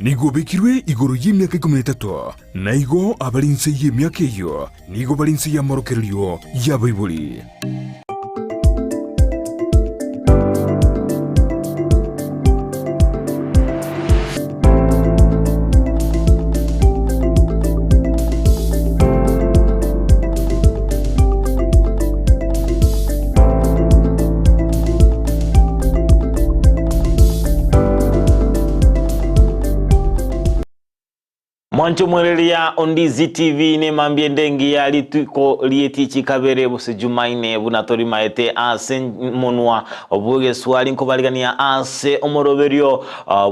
Nigo obekirwe igoro y'emiaka ikomi na etato, na igo abare inse y'emiaka eyio nigo bare inse y'amorokererio y'abaibori. Mwanche omwereria o Ndizi TV nemambia ende engiya rituko rietichi kabere gose Jumaine buna torimaete ase monwa bw'egeswari nkobarigania ase omoroberio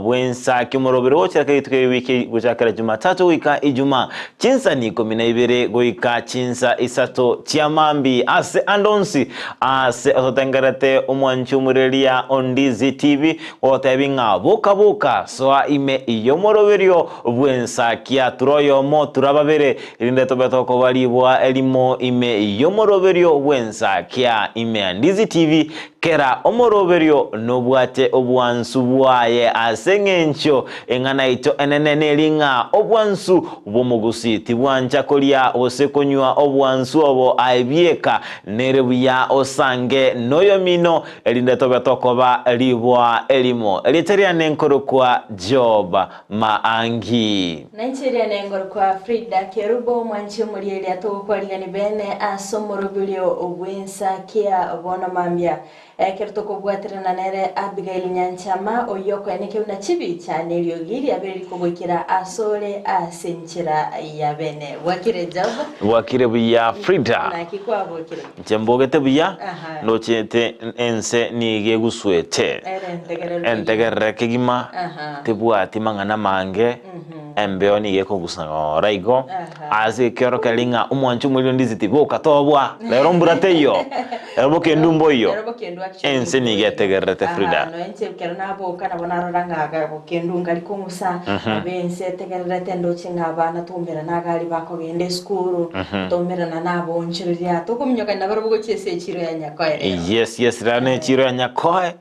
bw'ensaki omoroberio gochaka rituko ewiki gochakera Jumatatu goika Ijumaa Chinsa ikomi na ibere goika chinsa isato chia mambia ase ande onsi aase ototengerete omwanchi omoreria o Ndizi TV gogotebi ng'a boka boka soa ime y'omoroberio bw'ensakia tura oyomo tura babere erinde tobe tokoba ribwa erimo ime y'omoroberio bw'ensakia ime ya Ndizi TV Kera omoroberio nobwate obwansu bwaye ase engencho eng'ana yaito enene neri ng'a obwansu bw'omogusi tibwancha koria gose konywa obwansu obo aye bieka, nere buya osange noyomino erinde tobe tokoba riboa erimo. Erieta riane nkorokwa Job Maangi. Nainche riane nkorokwa Frida Kerubo, omwanchi omorieria togokwarigani bene ase omoroberio bw'ensakia bono mambia. Ekero tokobwaterana nere Abigail Nyanchama, oyio okoenekia buna chibicha na eriogi riabeire rikogoikera asore ase enchera ya bene. Bwakire Job? Bwakire buya Frida. Naki kwabokire? Inche mbogete buya, Aha. ndochete ense nigo eguswete. Ere entegerere kegima. Entegerere kegima, Aha. tebwati mang'ana mange, embeo nigo ekogusa ng'ora igo, Aha. ase ekiorokererio ng'a omwancho omoriri onde isiti boka tobua, rero mbura teiyo, rero bokendu mboiyo. Rero bokendu actually Ense nigo mboiyo. etegererete Aha, Frida. nonya inche ekero naboka nabo narora ng'a ga bokendu ngari kong'usa, nabo ense etegererete ndoche ng'a abana twaumerana iga aria bakogenda esukuru, Toumerana naboonchoreria, tokominyokania nabarabwo gochia ase echiiro ya Nyakoe rero. Yes, yes, rero ne echiiro ya Nyakoe,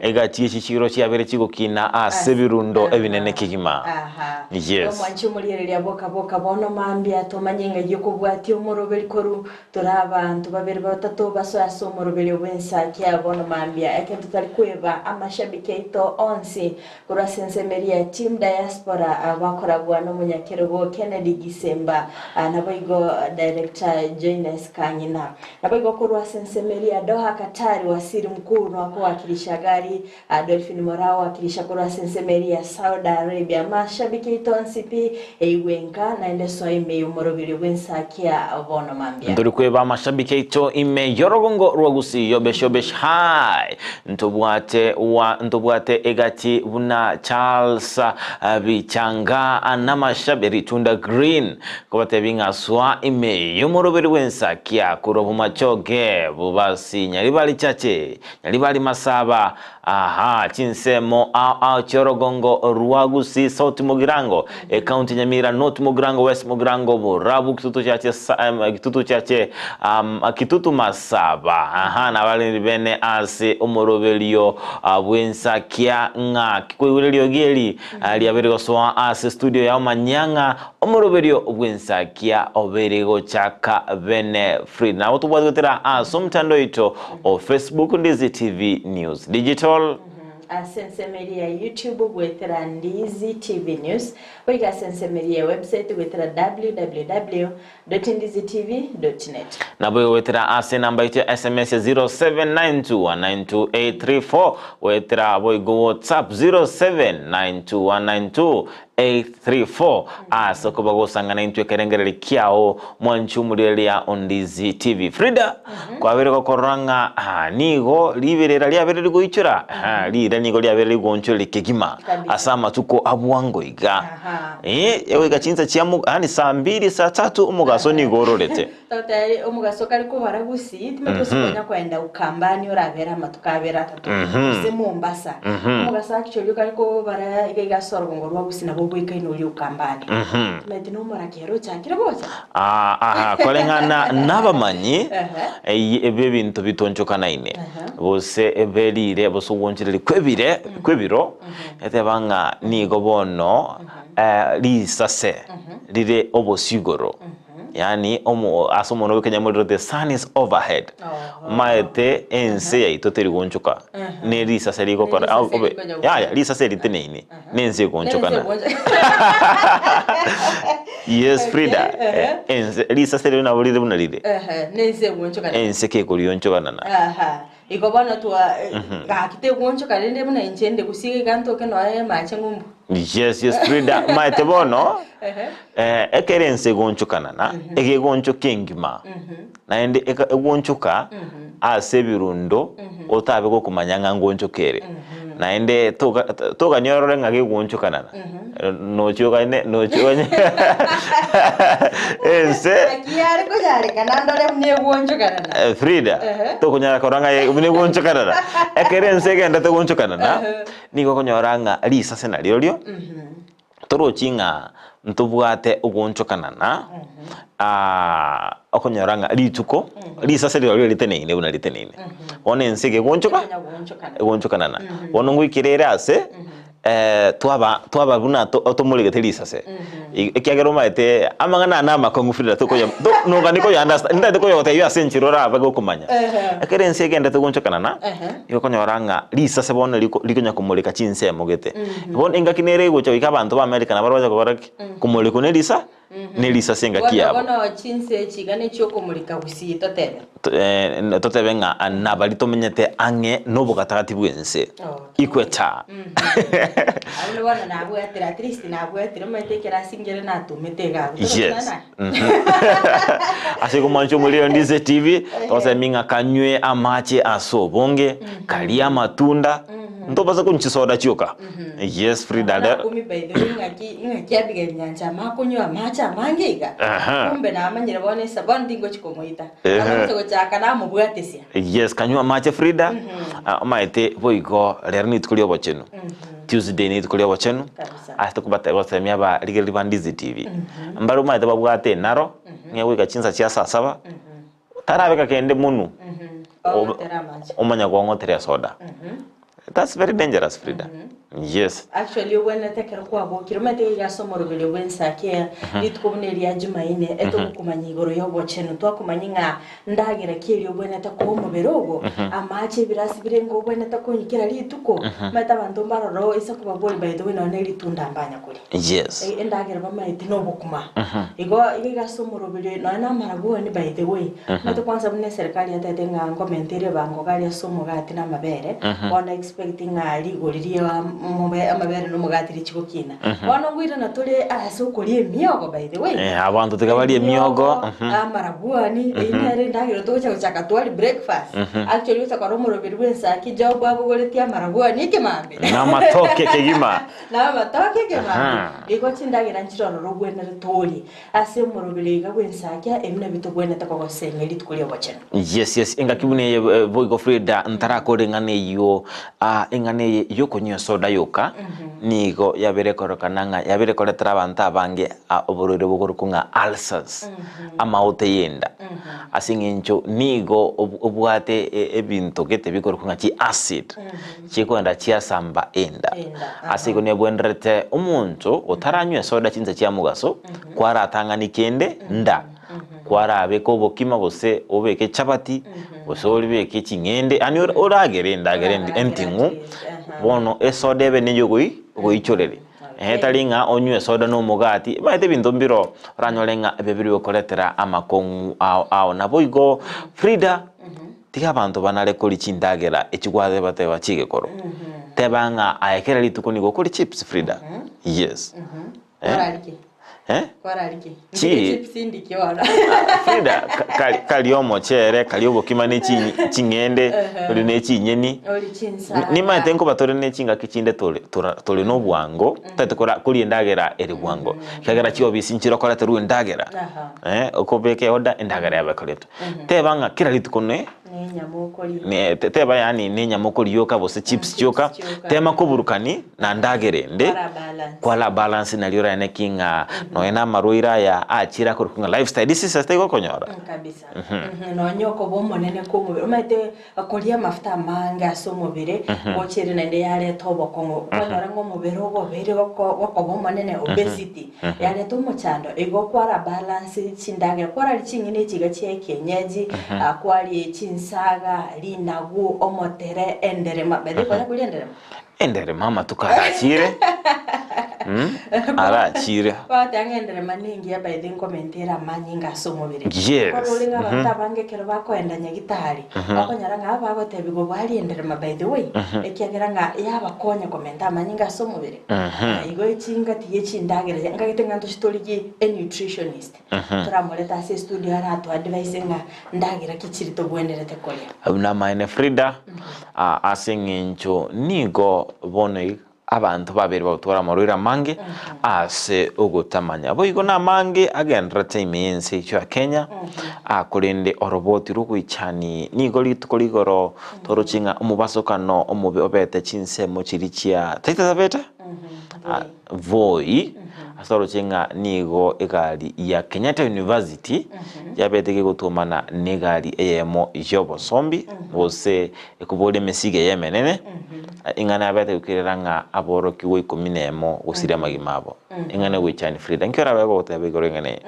egati echi chiiro chiabere chigokina ase ebirundo ebinene kegima. Aha. Yes. Omwanchi omoriereria boka boka bono mambia tomanye ng'ai okobwatia omoroberi korwa tore abanto babere batato basoe ase omoroberi bw'ensakia bono mambia ekero totari kweba amashabiki aito onsi Korwa ase ensemo eria ya Team Diaspora bakoragwa nomonyakerogo Kennedy Gisemba naboigo Director Joines Kang'ina. Naboigo korwa ase ensemo eria ya Doha Qatar Wasiri Mkuu nokowakilisha gari Dolphin Moraa owakilisha korwa ase ensemo eria ya Saudi Arabia. Mashabiki aito onsi pi eigwe nka naende soa ime y'omoroberio bw'ensakia bono mambia. Ntori kweba amashabiki aito ime y'orogongo rwa Gusii Yobesh Yobesh High Ntobwate wa ntobwate egati buna Charles Bichanga namashabe ritunda green kobatebi ng'a soa ime y'omoroberi bw'ensakia korwa bomachoge bobasi nyaribari chache nyaribari masaba aha chinsemo ao ao chiorogongo rwa Gusii South Mugirango Ecounty Nyamira North Mugirango West Mugirango Borabu Kitutu chache Kitutu chache Kitutu Masaba aha nabariri bene ase omoroberio bw'ensakia ng'a kikoigure riogi eri riabeire gosoa ase studio yao manya ng'a omoroberio bw'ensakia obeire gochaka bene free nabo tobwate gotera ase omotandao oito o Facebook Ndizi TV News Digital. Ase ensemo eria ya YouTube goetera Ndizi TV News, goika ase ensemo eria ya website goetera www dot ndizitv dot net. Naboigo goetera ase enamba yaito ya sms ya 0792192834, goetera boigo WhatsApp 0792192834 ase okoba gosang'ana intwe ekerengererio kiao mwanche omorireria o Ndizi TV. Frida, kwabeire gokorora ng'a ah, nigo riberera riabeire rigoichora ah, rira nigo riabeire rigoonchoreria kegima Kabisa. ase amatuko abwango iga. Aha. Eh, egoika chinsa chia mo- yaani saa mbili saa tatu omogaso nigo ororete. Totari omogaso kare kobara gusii, timanyeti gose konya koenda Ukambani orabere amatuko abere atato, gose Mombasa. Omogaso actually okare kobara iga iga ase orogongo rwa Gusii nabo ogoikaine oria Ukambani. Timanyeti na omorakera ochakire gocha? Ah, aha, koreng'ana nabamanyi Ehe. eh, b'ebinto bitonchokanaine Ehe. gose berire gose ogwonchoreria kw'ebire kw'ebiro eteba ng'a nigo bono eh, risase rire obosio igoro Yaani omo ase omonwa bw'ekenyamorero the sun is overhead. Omaete ense yaito teri goonchoka ne risase rigokora Ne risase obe rikonya yaya goonchoka. risase riteneine ne ense egoonchokana. Nense Yes Okay, Frida, ehe. ense risase riria nabo rire buna rire. Ehe, nense egoonchokana. Ense kekorionchokanana. Aha. Igo bono twa gaki tegoonchoka rende buna inche inde gusii iga ntoke noe mache ng'umbu. Yes, yes, Frida, maete bono, Ehe. eh, ekero ense egoonchokanana, egegonchoka engima, naende eka- egoonchoka ase ebirundo otabe gokomanya ng'a ngoonchoka ere. Naende toga togania orore ng'a gegoonchokanana, nochi ogane nochi oganye ense Naki yare konyarekana ndore buna egoonchokanana. Eh, Frida, Ehe. tokonyara korora ng'a buna egoonchokanana. Ekero ense egendete goonchokanana, Ehe. nigo okonyora ng'a risase narirorio, torochi ng'a ntobwate ogoonchokanana, okonyora ng'a rituko, risase rirorio riteneine buna riteneine. Bono ense ekegoonchoka, Ekonya goonchokana. egoonchokanana. Bono ngoikera ere ase, twaba twaba buna tomoregete risase. Ekiagera omanyete amang'ana aya namakong'u Frida tokoya to nogani koya understand ntagete koyogotebia ase enchera orabe gokomanya. Ekero ense egenderete goonchokanana, nigo okonyora ng'a risase bono riko rikonya komoreka chinsemo gete. Bono engaki nere egocha goika abanto ba America nabo bacha gokora ki? Komoreka ne risa ne risase engaki Bono yabo. bono chinse echi iga nechi'okomoreka gusii totebe. Totebe ng'a nabari tomenyete ang'e nobogatagati bw'ense, Okay. equator. Abwo bono nabwatire at least nabwatire omanyete ekerasi nkere natumete iga abwo. Yes. Ase komwancha omorero Ndize TV, togosemi ng'a kanywe amache ase obonge, karie amatunda, ntobasa konywa chisoda chioka. Yes, Frida. Nabo nakumi by the way ng'aki ng'aki Abigail Nyanchama akonywa amache amange iga. Aha. Kumbe namanyire bono esa bono tingochi komoita. Ehe. Agocha gochaka namobwatesia. Yes, kanywa amache Frida. Ah, omaete boigo rero nituko ria obochenu. Tuesday nituko ria obochenu. Kabisa. Ase tokobate gosemia abarigereria ba Ndizi TV. Mbare omaete babwate enaro, ng'a goika chinsa chia saa saba, tarabeka kende monwe. Ong'otere amache. Omanya kong'otera esoda. That's very dangerous Frida. Yes. Actually obwenerete ekero kwabokire omanyete iga ase omoroberio bw'ensaki eye rituko buna eria Jumaine etogokomanya igoro y'obochenu twakomanya ng'a ndagera ki eria obwenerete koa omobere ogo amache ebirasi bire ng'a obwenerete konywa kera rituko omanyete abanto mbaroro ase kobaboria by the way nonye ne ritunda mbanya koria. Yes. E- endagera bamaete nobokima igo iga iga ase omoroberio nonya na amarabwoni by the way omanyete kwanza buna eserikali yatebete ng'a nkomente ere ebango gari ase omogati na amabere bono expect ng'a rigori ria omobe amabere na omogati richi gokina bono ngoirana tore ase okoria emiogo by the way Eh, abanto tiga barie emiogo, mhm. amarabwoni eyio nere endagera togocha gochaka twari breakfast actually gocha kora omoroberio bwa ensaki job abogoretie amarabwoni ekemambia Namatoke kegima. Namatoke ekemambia, Aha. igo chindagera nchire ororo ogwenerete orie ase omoroberi oiga bw'ensakia, ebi nabio togwenerete kogosenga rituko ri'obochenu. Yes, yes, engaki buna eye eh, boigo Frida ntarakore eng'ana eyio ah, eng'ana eye yokonywa esoda yoka nigo yabere kororekana ng'a yabere koretera abanto abange ah, oborwaire bokorokwa ng'a ulcers amaote y'enda ase eng'encho nigo ob- obwate e- ebinto gete bikorokwa ng'a chi acid Chikoenda chiasamba enda. Ase igo nebwenerete omonto otaranywa esoda chinsa chia mogaso, kwaratang'ani kende nda, kwarabeka obokima gose obeke echabati, gose oribeke ching'ende, yaani oragere endagera enting'u, bono esoda ebe neye ogoichoreria. Eeh tari ng'a onywe esoda na omogati, omanyete ebinto mbiro oranyore ng'a ebio biri gokoretera amakong'u ao ao. Naboigo Frida. Tiga abanto banare koria chindagera echi gwatebateba chi'egekoro. Teba ng'a aye kera rituko nigo okoria chips, Frida? Yes. Eh? Orarike. Eh? Kwarariki. Chi. Ntige chips ndiki bono. Frida, ka- kari- kari omochere, kari obokima ne chi- ching'ende, ori ne chinyeni. Ori chinsaga. Nimaete nkoba tore ne chingaki chinde tore tora- tore na obwango, totagete kora koria endagera ere bwango. Ekiagera chiobisi nchirokoreterwa endagera. Aha. Eh, okobeka eorder, endagera yabo ekoretwa. Teba ng'a kera rituko ne Nenyama okoria. ne teba yaani nenyama okoria yoka gose chips chioka, chioka. tema koburukani na ndagera ende, Kwara balance. kwara balance nario oraene ki ng'a nonya na amarwaire aya achire akorokwa ng'a lifestyle diseases taigo okonyora. Kabisa. Mhm, Nonya okoba omonene kwa omobere omanyete koria amafuta amange ase omobere gochere naende yareta obokong'u okonyora ng'a omobere ogobeire goko gokoba omonene obesity Yareta omochando, igo kwara balance chindagera, kwararia ching'eni echi iga chia ekienyeji, ah, kwaria chinsaga, rinagu, omotere, enderema. By the way, kwanya koria enderema? Enderema amatuko arachire mm, arachire. Bagoteba ng'a enderema nengiya by the way nkomentera amanyinga ase omobere. Yes. Korwa ore ng'a abanto abange ekero bakoenda nyagitari, okonyora ng'a bagotebigwa bwaria enderema by the way, ekiagera ng'a yabakonya komenta amanyinga ase omobere. Igo echingati ye chindagera ya nkagete ng'a ntoche torigie a nutritionist toramorete ase estudio arato advise ng'a ndagera ki chiri tobwenerete koria. Abwo namaene Frida, ase eng'encho nigo bono iga abanto babere bagotwara amarwaire amange ase ogotamanya. Boigo namange agendererete ime y'ense yaito ya Kenya, korende oroboti rw'ogoichani nigo rituko rigoro Toroche ng'a omobasokano omobe obete chinsemo chiria chia Taita Taveta? Ah, Voi. Ase toroche ng'a nigo egari ya Kenyatta University yabete gegotwomana negari eyemo y'obosombi gose ekoboria emesigo eye emenene ing'ana yabete gokerera ng'a aborokigwa ikomi nemo gosiria amagima abo. Ing'ana egoichani Frida. Inki orabe gogoteba igoro ing'ana eye?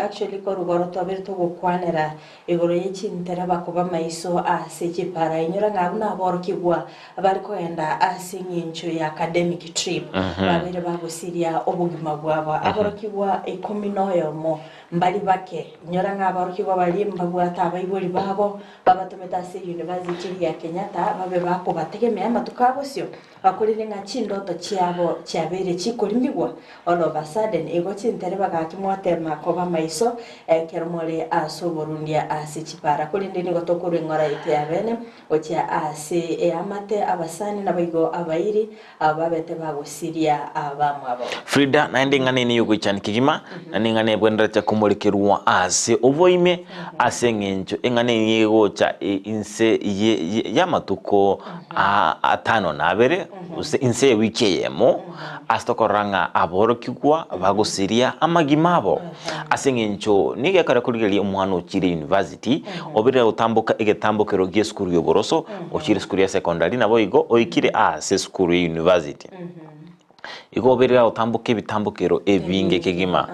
Actually korwa igoro twabere togokwanera Igoro ye chintereba koba maiso ase chipara, inyora ng'a abwo naborokigwa bare kogenda ase eng'encho ya academic trip, babeire bagosiria obogima bwabo. Aborokigwa ikomi na oyomo mbari bake. Inyora ng'a aborokigwa baria mbabwate abaibori babo babatomete ase university ya Kenyatta babe bakobategemea amatuko abosio. Bakorire ng'a chindoto chiabo chiabeire chikorimigwa all of a sudden, igo chintereba gaki mwatema koba maiso ekero more ase oborundia ase chipara. Korende nigo tokorwa eng'ora yaito y'abene gochia ase eamate, abasani, naboigo abairi, abwo babete bagosiria abamwabo. Frida, naende ing'ana eye neyogoichania kegima, na ning'ana ebwenerete komorekerwa ase oboime, ase eng'encho eng'ana eye egocha inse y'amatuko atano na abere, gose inse y'ewiki eyemo, ase tokorora ng'a aborokigwa bagosiria amagima abo. Ase eng'encho nigo ekare korigereria omwana ochire university, obire gotamboka egetambokero gi'esukuru y'oboroso, ochire esukuru ya secondary, naboigo oikire ase esukuru ya university. Igo obeire agotamboka ebitambokero ebinge kegima.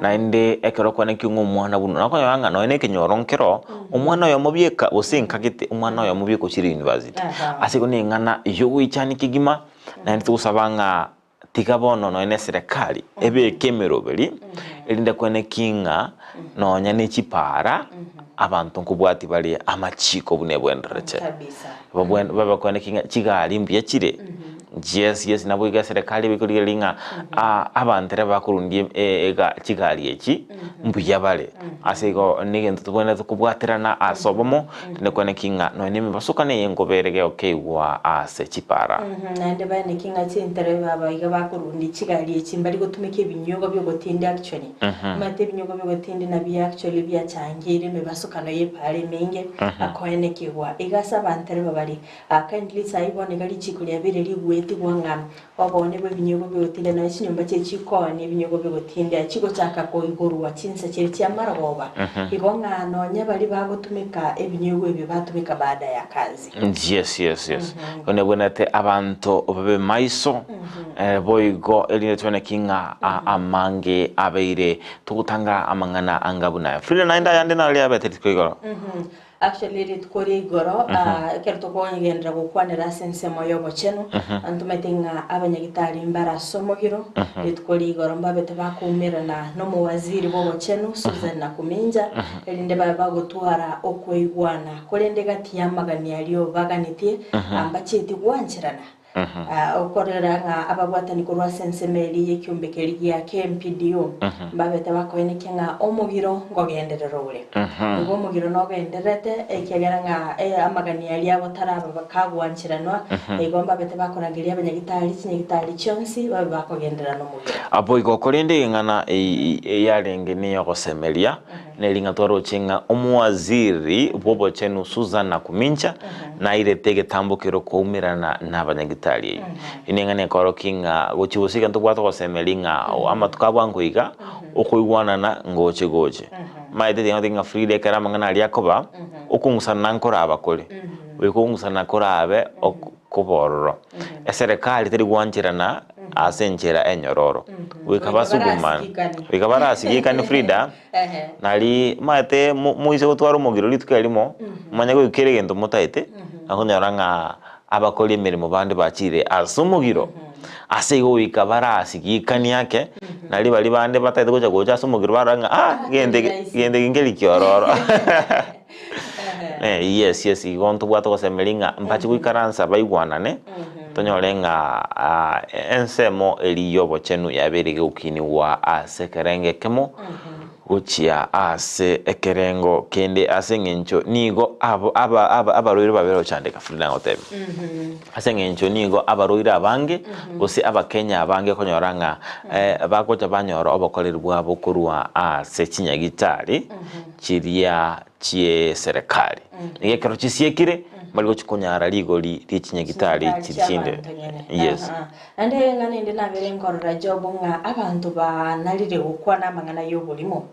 Naende ekero okwanekio ng'a omwana buna okonyora ng'a nonya na ekenyoro nkero, omwana oyomo bieka gose nkagete omwana oyomo bieka ochire university. Ase igo neng'ana yogoichania kegima, naende togosaba ng'a tiga bono nonya na eserekari ebeke emeroberi, erinde kweneki ng'a nonya ne chipara abanto nkobwatia bare amachiko buna ebwenerete. Babwen babakwaneki ng'a chigari mbuya chire. Yes, yes, nabo iga eserekari ebekorigereria ng'a ah, abanto ere bakorundia e- ega chigari echi, mbuya bare. Ase igo negento tobwenerete kobwaterana ase obomo, rende kwaneki ng'a nonya na emebasokano eye nkobere geokeigwa ase chipara. Naende baeneki ng'a chintereba aba iga bakorundia chigari echi mbari gotumeka ebinyogo biogotindia actually. Omanyete ebinyogo biogotindia nabio actually biachangeire emebasokano y'epara emenge akoenekigwa. Iga ase abantereba baria Kindly sai bono iga richiko riabeire rigwetigwa ng'a oboone bw'ebinyogo bigotindia nonya chinyomba chiria chikoonia ebinyogo bigotindia chigochaka koigorwa chinsa chiria chia marogoba igo ng'a nonya baria bagotumeka ebinyogo ebio batumeka baada ya kazi. Yes, yes, yes. Igo nebwenerete abanto babe maiso, eh, boigo erinde tobone ki ng'a a- amange abeire togotanga amang'ana anga buna aya. Frida naende ayande naria abete rituko igoro. Actually rituko ria igoro ekero tokogenderera gokwanera ase ensemo y'obochenu, ntomanyete ng'a abanyagitari mbare ase omogiro, rituko ria igoro mbabete bakoumerana nomowaziri bw'obochenu Susan Nakuminja, erinde babe bagotwara okoigwana. Korende gati y'amagani aria obaganitie, mbacheti gwancherana. Okorera ng'a ababwatani korwa ase ensemo eria y'ekiombe keria gia KMPDU mbabete bakoenekia ng'a omogiro nkogenderera ore. Nigo omogiro nogendererete ekiagera ng'a amagani aria abo taraba kagwancheranwa, igo mbabete bakorangeria abanyagitari chinyagitari chionsi babe bakogenderera nomogiro. Boigo korende eng'ana eyarenge neyogosemeria, neri ng'a twaroche ng'a omowaziri bw'obochenu Susan Nakumincha nairete egetambo kero koumerana nabanyagitari eyio. Eyio neng'ana ekorokia ng'a gochia gose ntobwate ogosemeria ng'a amatuko abwango iga okoigwanana ngoche goche. Maete tiga ng'a Frida ekero amang'ana aria akoba, okong'usana nkoraba kore, goika okong'usana korabe koba ororo. Eserekari teri gwancherana ase enchera enyororo, goika Goika basugumane, barasigikane. goika barasigikane Frida, nari maete mo moise gotwara omogiro rituko erimo, momanye goika kera egento motaete, okonyora ng'a abakori emeremo bande bachire ase omogiro, ase igo goika barasigikanie ake, nari baria bande bataete gocha gocha ase omogiro barora ng'a ah gento eke gento eke nkeri kiororo. Yes yes igo ntobwate ogosemeria ng'a mbache goikaransa baigwanane, tonyore ng'a ensemo eria ya obochenu yabeire egokinigwa ase ekerengo ekemo, gochia ase ekerengo kende ase eng'encho nigo abo aba aba abarwaire babere gochandeka Frida nagotebia. Ase eng'encho nigo abarwaire abange gose abakenya abange okonyora ng'a bagocha banyora obokoreri bwabo korwa ase chinyagitari chiria chi'eserekari. Nigo ekero chisiekire mbari gochia konyara rigori rie chinyagitari Chinyagitari chiria chinde. chi'abanto nyene. Yes. Aha. Naende eng'ana ende nabere nkorora Job ng'a abanto banarire gokwana amang'ana y'oborimo.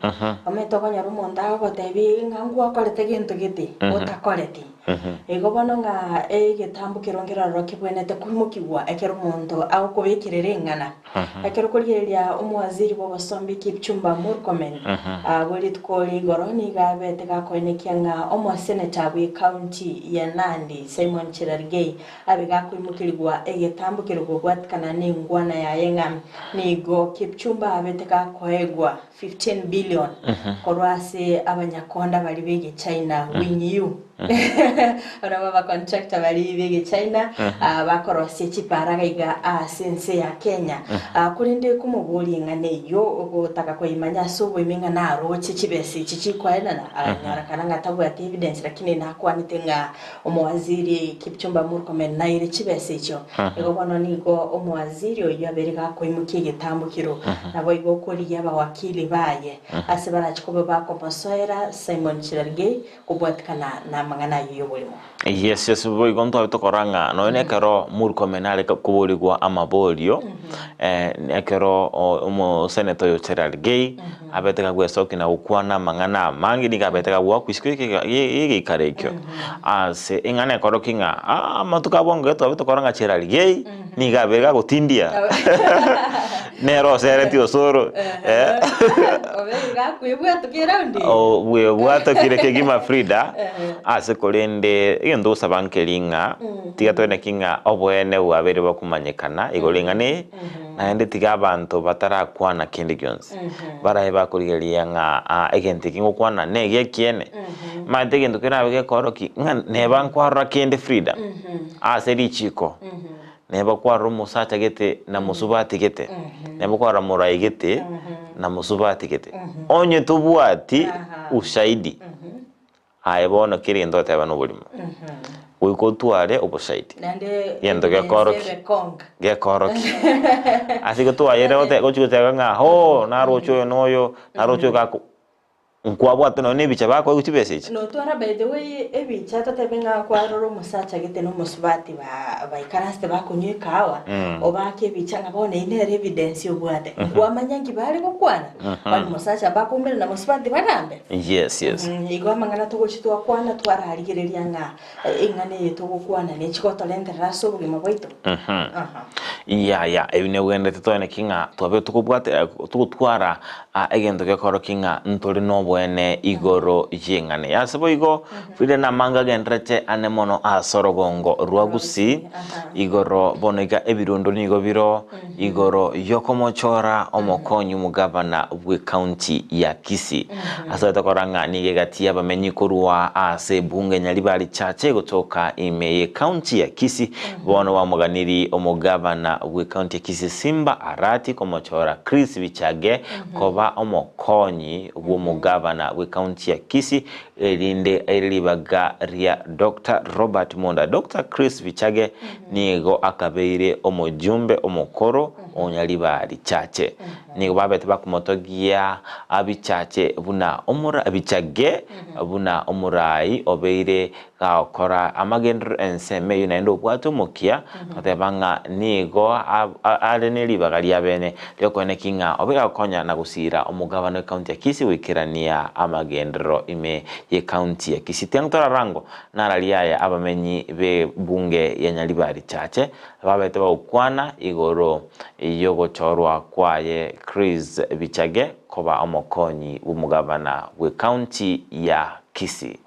Omanyete okonyora omonto agogotebi ng'a ngwakorete gento gete otakoreti. Igo bono ng'a egetambo keria nkerororo kebwenerete koimokigwa ekero omonto agokobekerera eng'ana. Ekero okorigereria omowaziri bw'obosombi Kipchumba Murkomen, bwe rituko ria igoro nigo abete gakoenekia ng'a omoseneta bw'ecounty ya Nandi Simon Cherargei abe gakoimokerigwa egetambo keria kobwatikana nengwana yaye ng'a nigo Kipchumba abete gakoegwa 15 billion korwa ase abanyakonda baria b'egechina Wing Yu. Barabwo abacontractor baria b'egechina bakorosia chiparaga iga ase ense ya Kenya. Korende komoboria eng'ana eyio ogotaka koyemanya ase oboime ng'a naroche chibesa echi chikoenana, aganyorekana ng'a tabwati evidence lakini nakwanete ng'a Omowaziri Kipchumba Murkomen naire chibesa echio. Igo bono nigo omowaziri oyio abeire gakoimokia egetambo kero, naboigo okorigia abawakili baye ase barache koba bakomosoera Simon Cherargei kobwatikana namang'ana ayio y'oborimo. Yes, yes, boigo ntwabe tokora ng'a nonya nekero Murkomen are koborigwa amaborio, ekero omoseneta oyo Cherargei abete gagwesokia na gokwana amang'ana amange, nigo abete kagwakwa isiko y'egeikaro ekio, ase eng'ana ekorokia ng'a amatuko abwo ngoe twabe tokora ng'a cherarigei, nigo abeire gagotindia, nere oseretie osoro Obeire gakwebwatokia eraundi eye. Obwebwatokire kegima Frida, ase korende egento ogosaba nkeri ng'a, tiga toeneki ng'a oboene bwabeire bokomanyekana igoro ring'ana eri. Naende tiga abanto batarakwana kende gionsi, barabe bakorigereria ng'a aa egento eke ngokwana negekiene. Omanyete egento kerabe gekorokia ng'a neba nkwarora kende Frida, ase richiko, neba kwarora omosacha gete na mosubati gete, neba kwarora morai gete na mosubati gete, onye tobwati ushahidi. Aye bono kera egento ogoteba noborimo, goika otware obosaidi. Naende Egento evidence gekorokia. ebe konga. Gekorokia. Ase igo twayere gote gochi goteba ng'a hoo naroche oyo na oyo, naroche oyo gako nkwabwate nonye na ebicha bakoegwa chibesa echi. Notwara by the way ebicha totebe ng'a kwarora omosacha gete na omosubati ba baikaransete bakonywa ekahawa, obake ebicha ng'a bono eyio nere evidence obwate. Nkwamanya nki bare gokwana, kwani mosacha bakoumera na mosubati bagambe. Yes, yes. Igo amang'ana togochia twakwana twararigereria ng'a eng'ana eye togokwana nechi gotorenterera ase obogima bwaito. Aha. Yaya, ebi nebugenderete toeneki ng'a twabe tokobwate togotwara egento gekorokia ng'a ntore noboene. obwene igoro y'eng'ana eye. Ase boigo, Frida namanga agenderete ane mono ase orogongo rwa Gusii, igoro bono iga ebirondo nigo biro igoro y'okomochora omokonyi omogavana bw'ecounty ya Kisii. Ase tokora ng'a nigo egati y'abamenyi korwa ase ebunge Nyaribari Chache gotoka ime y'ecounty ya Kisii, bono bamoganiri omogavana bw'ecounty ya Kisii Simba Arati komochora Chris Bichage koba omokonyi bw'omogavana bw'ecounty ya Kisii erinde aire ribaga ria Doctor Robert Monda. Doctor Chris Bichage nigo akabeire omojumbe omokoro o Nyaribari Chache. Nigo babete bakomotogia Bichache buna omora Bichage buna omorai obeire gagokora amagenderero ensemo eyio naende obwate omokia goteba ng'a nigo are ne ribaga riabene riokoeneki ng'a obeire agokonya na gosiira omogabane w'ecounty ya Kisii goikerania amagenderero ime y'ecounty ya Kisii. Tiang torarango nararia aya abamenyi b'ebunge ya Nyaribari Chache babete bagokwana igoro y'ogochorwa kwaye Chris Bichage koba omokonyi bw'omogabana bw'ecounty ya Kisii.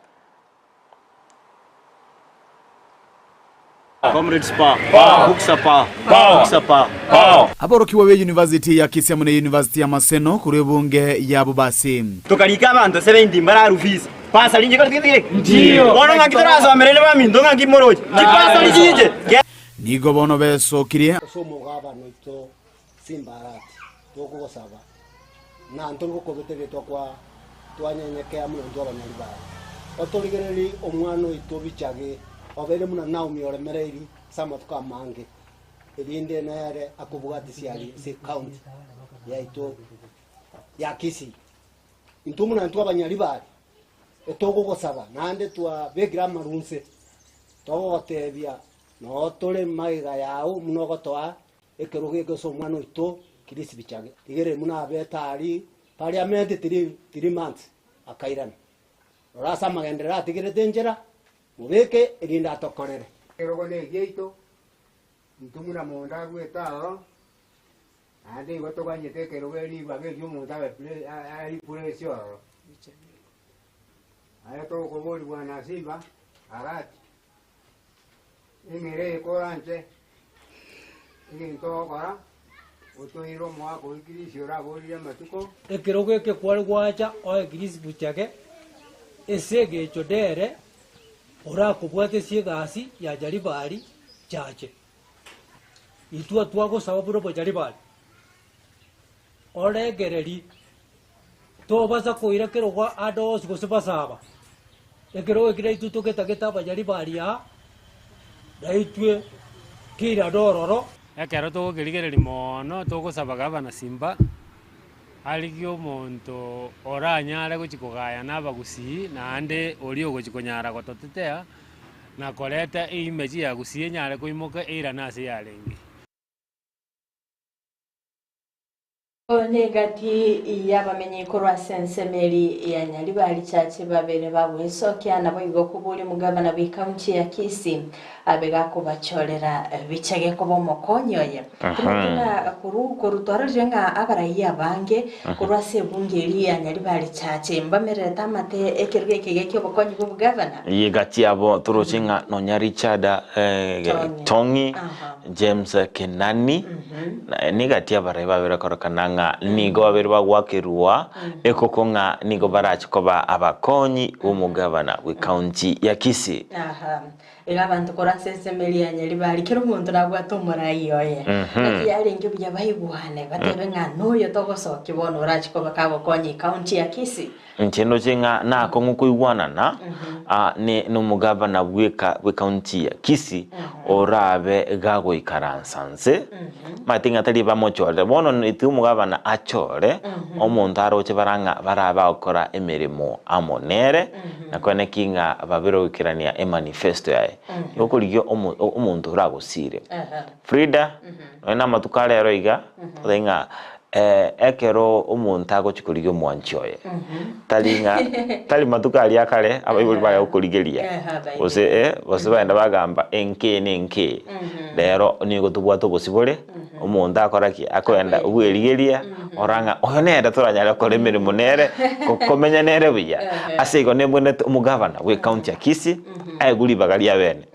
Comrades power. Power. Buksa power. Power. Buksa power. Power. Aborokigwa be University ya Kisii amo ne University ya Maseno korwa ebunge ya Bobasi. Tokarika abanto 70 mbararu fees. Basari inche kore tigete Ndio. Bono ng'aki torasomerere baminto ng'aki moroche. Chibasari chinche. Nigo bono besokirie. Ase omogabane oito Simbarati, tokogosaba, ng'a ntori gokobeta egetwa kwa twanyenyekea buna intwe abanyaribari. Otorigererie omwana oito bichage, obeire buna Naomi oremereiri ase amatuko amange, erinde nere akobwatisia aria ase ecounty yaito ya Kisii. Intwe buna intwe abanyaribari, etogogosaba naende twabekire amarunse, togogotebia noo tore magega yao buna ogotoa Ekerogo eke ase omwana oito Chris Bichage. Rigereria buna abete aria parliament 3 months akairana. Rora ase amagenderero atigerete enchera, mobeke erinde atokorere. Ekerogo negiaito, intwe buna monto agwete aroro, naende igo toganyete ekerogo ribaga erio omonto abe areplace ororo. Aye tokoboria bwana Simba, Arati, Eng'era eye koranche egento ogokora, otoire omoaka o Ikirisi oraborire amatuko. Ekerogo eke kware gwacha oe Chris Buchage ase egecho dere orakobwatesie egasi ya Jaribari Chache. Intwe twagosaba buna obojaribari oregereri Tobasa koira kerogo ande onsi gose basaba, ekerogo eki naintwe togetagete abanyari baria, naintwe keirane ororo. Ekero togokerigereria moono togosaba gavana Simba arigie omonto oranyare gochia kogaya na abagusii naende oria ogochia konyara gototetea na koreta eimage ya Gusii enyare koimoka eirane ase yarenge. Negati y'abamenyi korwa ase ensemo eri ya Nyaribari Chache babere bagwesokia naboigo koboria omogabana bw'ecounty ya Kisii abe gakobachorera bichage koba omokonyi oye. Timanyeti ng'a koru koru twarorire ng'a abaraiya abange korwa ase ebunge eri ya Nyaribari Chache mbamererete amate ekerogo eke gi'obokonyi bw'obogavana. Egati yabo toroche ng'a nonya Richard Tong'i. Tong'i, Aha. James Kenani, na negati y'abarai babere korokana ng'a nigo babere bagwakerwa ekoko ng'a nigo barache koba abakonyi b'omogabana bw'ecounty ya Kisii. Aha. Iga abanto korwa ase ensemo eria ya Nyaribari, kera omonto nabwate omorai oye. Naki yarenge buya baigwane, batebe ng'a noyo togosokia bono orache koba kagokonya ecounty ya Kisii. Inche ndoche ng'a nakong'u koigwanana ne nomogavana bweka bw'ecounty ya Kisii orabe gagoikaransa nse, omanyete ng'a tari bamochorere, bono eti omogavana achore omonto aroche bara ng'a barabe bagokora emeremo amo nere, na koeneki ng'a babere goikerania emanifesto yaye. Nigo okorigia omo omonto oragosire. Frida, nonye na amatuko arero iga, totebe ng'a. Ekero omonto agochia korigia omwanchi oye, tari ng'a tari matuko aria akare abaibori baye gokorigeria, gose eh, gose bagenda bagamba enka eye na enka eye. Rero nigo tobwate obosibore, omonto akora ki? Akoenda bwerigeria, ora ng'a oyo nere toranyare gokora emeremo nere, komenya nere buya. Ase igo nebwenerete omogavana bwe ekaunti ya Kisii, aegwe ribaga ria bene.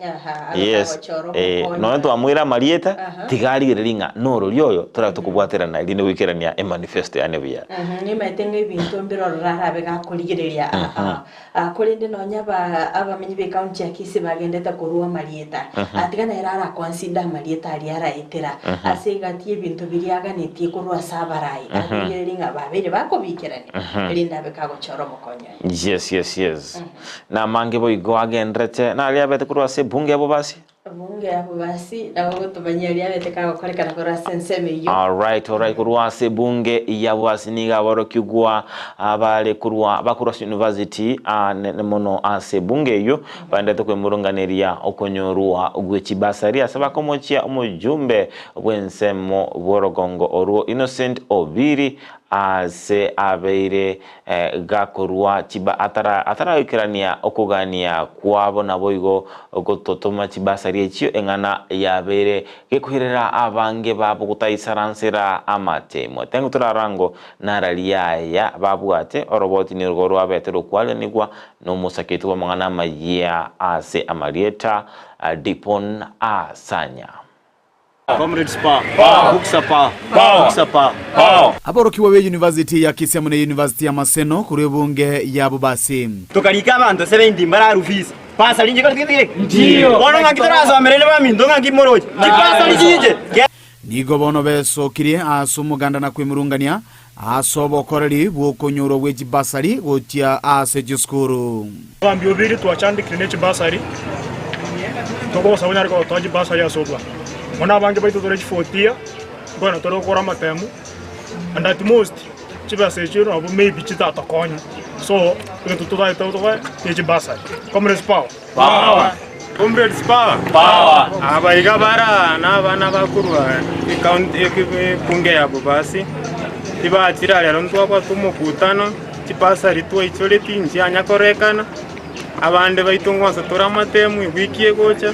Yes, eh, nonya twamoira amarieta, tiga arigererie ng'a norori oyo torabe tokobwaterana erinde goikerania emanifesto yane buya. Nimaete ng'a ebinto mbirororo arabe gakorigereria aa, aa, korende nonya aba abamenyi b'ecounty ya Kisii bagendete korwa amarieta, aa, tiga nere araconsider amarieta aria araetera ase egati y'ebinto biria aganetie korwa ase abarai, arigererie ng'a babeire bakobikerania, erinde abe kagochora omokonyi oye. Yes, yes, yes. Namange boigo agenderete, naria abete korwa ase ebunge ya bobasi. Ebunge ya bobasi, nabo ogotomanyia aria abete kagokorekana korwa ase ensemo eyio. Alright, alright, korwa ase ebunge ya bobasi nigo aborokigwa abare korwa bakorwa ase university anene mono ase ebunge eyio baenderete kwemurunganeria okonyorwa gwe chibasari ase bakomochia omojumbe bw'ensemo bw'orogongo orwo Innocent Obiri ase abeire gakorua chiba atara ataragoikerania okogania kwabo naboigo gototoma chibasari echio eng'ana yabeire gekoirera abange babo gotaisaransera amatemo. Tengo torarango nararia aya babwate oroboti nigo rwabete rokwaranigwa nomosake oito bw'amang'ana amayia ase amarieta Dipon Asanya. Comrades power. Power. Buksa power. Power. Buksa power. Power. Aborokigwa be University ya Kisii amo ne University ya Maseno korwa ebunge ya Bobasi. Tokarika abanto 70 mbararu fees. Basari inche kore tigete Ndio. Bono ng'aki torasomerere baminto ng'aki moroche. Chibasari chinche. Nigo bono besokirie ase omoganda na kwemurungania ase obokoreri bw'okonyorwa gwe chibasari gochia ase chisukuru. Abagambi obiri twachandekire ne chibasari, togosaba onyare gotoa chibasari ase obwango. Bono abange baito tore chifotia, nkoenda tore gokora amatemu, and at most chibesa echio nabo maybe chitatokonye. So, egento totagete tokore ne chibasari. Comrades power! Power! Comrades power! Power! Aba iga bara nabana bakorwa ecounty ebunge ya Bobasi, tibachire aria rero ntwabwate omokutano, chibasari twaichoreti nchianya korekana, abande baito ngwansa tore amatemu ewiki egocha,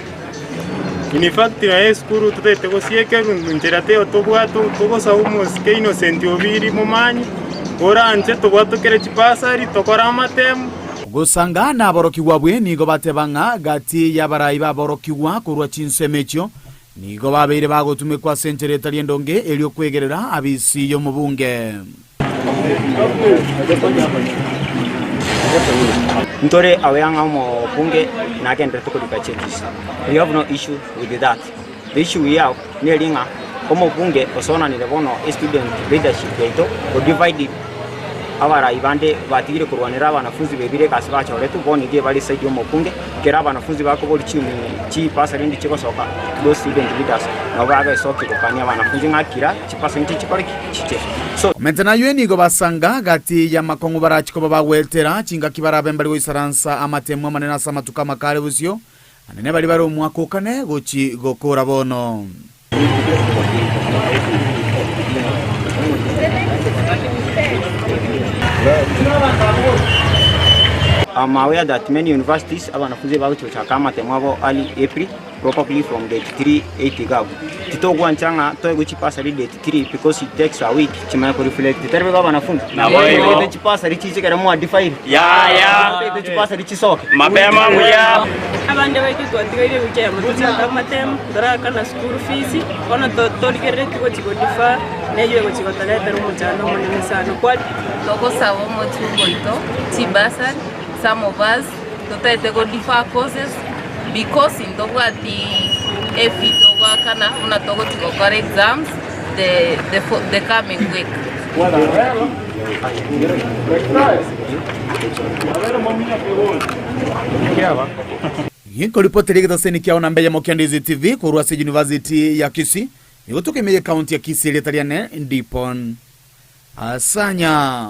in fact nonya esukuru totaete gosiekerwa nchera teiyo tobwate togosaba omosike Innocent Obiri momanyi, oranche tobwatokere chibasari tokore amatemu. Gosanga naborokigwa abwe nigo bateba ng'a gati y'abarai b'aborokigwa korwa chinsemo echio nigo babeire bagotumekwa ase enchera etari endonge erio kwegerera abisi y'omobunge. Ntore aware ng'a omobunge nagenderete korika chekisi. We have no issue with that. The issue we have neri ng'a omobunge osonanire bono estudent leadership yaito o divide abarai bande batigire korwanera abanafunzi bebire egasi bachoretwe bono iga ebare side y'omobunge ekero abanafunzi bakoboria chini chibasari rende chigosoka those student leaders nabo bagesokia gokania abanafunzi ng'a kira chibasari nchichikore ki? Chiche. So. Omenta naywe nigo basanga gati y'amakong'u barachi koba bagwetera chingaki barabe mbare goisaransa amatemu amanene ase amatuko amakare bosio Anene baria bare omwaka o kane gochi gokora bono. I'm aware that many universities abanafunzi bagochi gochaka amatemo abo early April probably from date 3 8 iga abwo. Titogwancha ng'a toegwe chibasari date 3 because it takes a week chimanye ko reflect. Tari boigo abanafunzi? Naboigo. Chibasari chiche ekero mwa defile. Yaya. Totagete chibasari chisoke. Mapema mbuya. Abande baito twatigaire ewiki eyemo tochake amatemo, torakana school fees, bono torigereretie gochia go defer, neywo egochia gotoretera omochando omonene sana. Kwa. Togosaba omochunga oito chibasari, some of us totaete go defer courses because ntobwati efee togoakana buna togochia gokora exams the, the, the coming week. Ginkoripoteria egetaseni kiao namba eyemo kia Ndizi TV korwa ase University ya Kisii, nigo tokemeye ekaunti ya Kisii erieta riane Ndipon Asanya.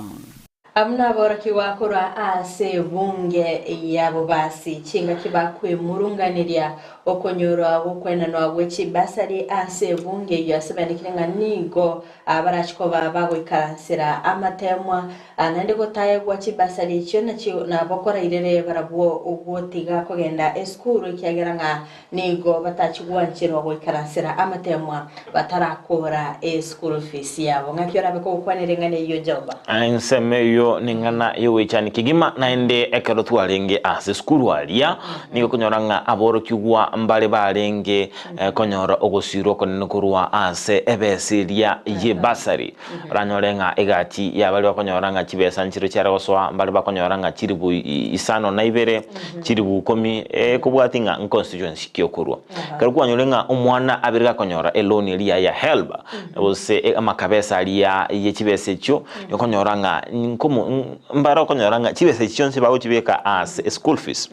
Abwo naborokigwa korwa ase ebunge ya Bobasi, chingaki bakwemurunganeria. Okonyorwa gokwenanwa gwe chibasari ase ebunge eyio ase baendekire ng'a nigo barachi koba bagoikaransera amatemwa, naende gotaegwa chibasari echio nachio nabo korairere barabwo gotiga kogenda esukuru ekiagera ng'a nigo batachi gwancherwa goikaransera amatemwa batarakora eschool fees yabo. Ng'aki orabe kogokwanera eng'ana eyio Joba? Ensemo eyio neng'ana y'ogoichania kegima, naende ekero twarenge ase esukuru aria, nigo okonyora ng'a aborokigwa mbare barenge konyora ogosirwa okonene korwa ase ebesa eria y'ebasari. Oranyore ng'a egati ya baria bakonyora ng'a chibesa nchire chiare gosoa, mbare bakonyora ng'a chilifu isano na ibere, chilifu ikomi, ekobwatia ng'a nconstituency ki okorwa. Ekero kwanyore ng'a omwana abere gakonyora eloan eria ya HELB, gose amakabesa aria ye chibesa echio, okonyora ng'a nkomo mbare okonyora ng'a chibesa echi chionsi bagochibeka ase eschool fees.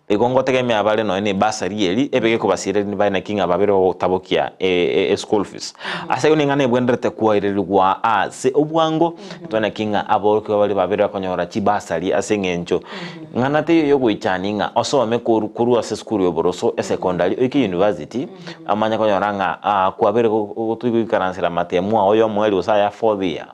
Igo ngotegemea bare nonya ne ebursary eri ebe gekobasiereria bare naki ng'a babere bagotabokia eschool fees. Ase igo ning'ana ebwenerete koairerigwa ase obwango, tobanye naki ng'a aborokigwa baria babere bakonyora chibursary ase eng'encho ng'ana teiyo yogoichania ng'a osome korwa ase esukuru ya oboroso, esecondary, oike university, Amanye konyora ng'a kwabere goikaransera amatemu ao y'omoerio gose aya fourth year,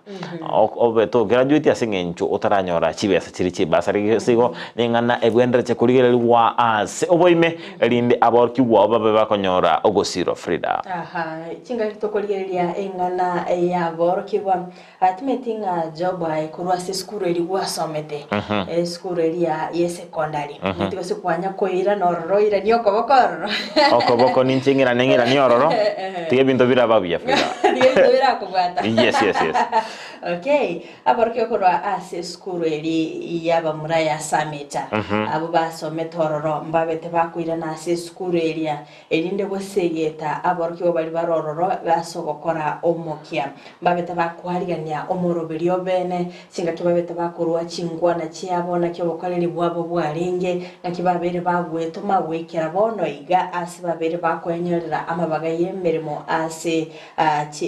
obe to graduate ase eng'encho otaranyora chibesa chiria chi'ebasari. Gose igo neng'ana ebwenerete korigererigwa ase oboime, erinde aborokigwa ao babe bakonyora ogosirwa. Frida. Aha, chingaki tokorigereria eng'ana y'aborokigwa, Timeti ng'a Job aye korwa ase esukuru eria gwasomete, esukuru eria y'esekondari, timeti gose kwanya koirana ororo oiranie okoboko ororo. Okoboko ninche ng'irane ng'iranie ororo, tiga ebinto biraba buya Frida. Tiga ebinto birakobwata. Yes, yes, yes. Okay, aborokigwa korwa ase esukuru eria y'abamura ya Sameta, abwo basomete ororo mbabete bakoirana ase esukuru eria, erinde gosegeta aborokigwa baria bare ororo ase ogokora omokia. Mbabete bakwarigania omoroberio obene, chingaki babete bakorua chinkwana chiabo, naki obokoreri bwabo bwarenge, naki babeire bagwetoma goikera bono iga ase babeire bakoenyorera amabaga y'emeremo ase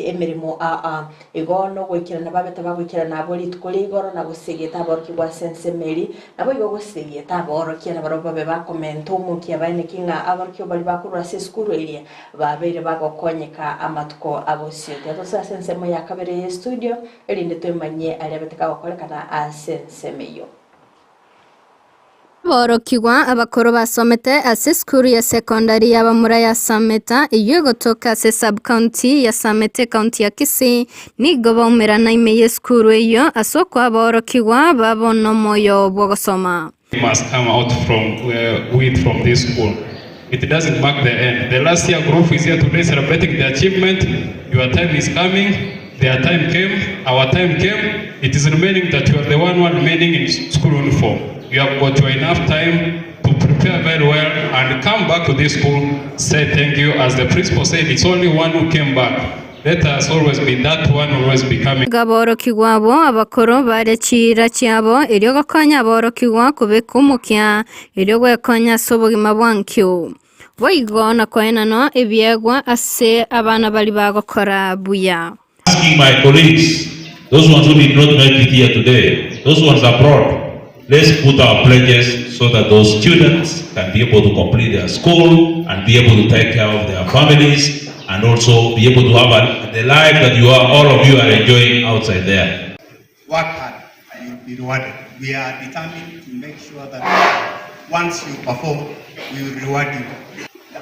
emeremo aa. Igo nogoikerana babete bagoikerana abwo rituko ria igoro na gosegeta aborokigwa ase ensemo eria, naboigo gosegeta aborokia nabarabwo babe bakomenta omokia baeneki ng'a aborokigwa baria bakorwa ase esukuru eria babeire bagokonyeka amatuko abosio. Tiga tosoe ase ensemo ya kabere y'estudio, erinde twemanyie aria abete kagokorekana ase ensemo eyio. Aborokigwa abakoro basomete ase esukuru ya sekondari y'abamura ya Sameta eyio egotoka ase sub-county ya Sameta ekaunti ya Kisii nigo baumerana ime y'esukuru eyio ase okoa aborokigwa babo nomoyo bw'ogosoma. Must come out from uh, with from this school. It doesn't mark the end. The last year group is here today celebrating the achievement. Your time is coming. Their time came. Our time came. It is remaining that you are the one who are remaining in school uniform. You have got your enough time to prepare very well and come back to this school. Say thank you. As the principal said, it's only one who came back. Let us always be that one always becoming. Iga aborokigwa abwo abakoro baria chiira chiabo, erio gokonya aborokigwa kobeka omokia, erio gwekonya ase obogima bwa nkio. Boigo na koenanwa ebiegwa ase abana baria bagokora buya. Asking my colleagues, those ones who did not make it here today, those ones abroad, let's put our pledges so that those students can be able to complete their school and be able to take care of their families and also be able to have a, the life that you are, all of you are enjoying outside there. Work hard and you'll be rewarded. We are determined to make sure that once you perform, we will reward you.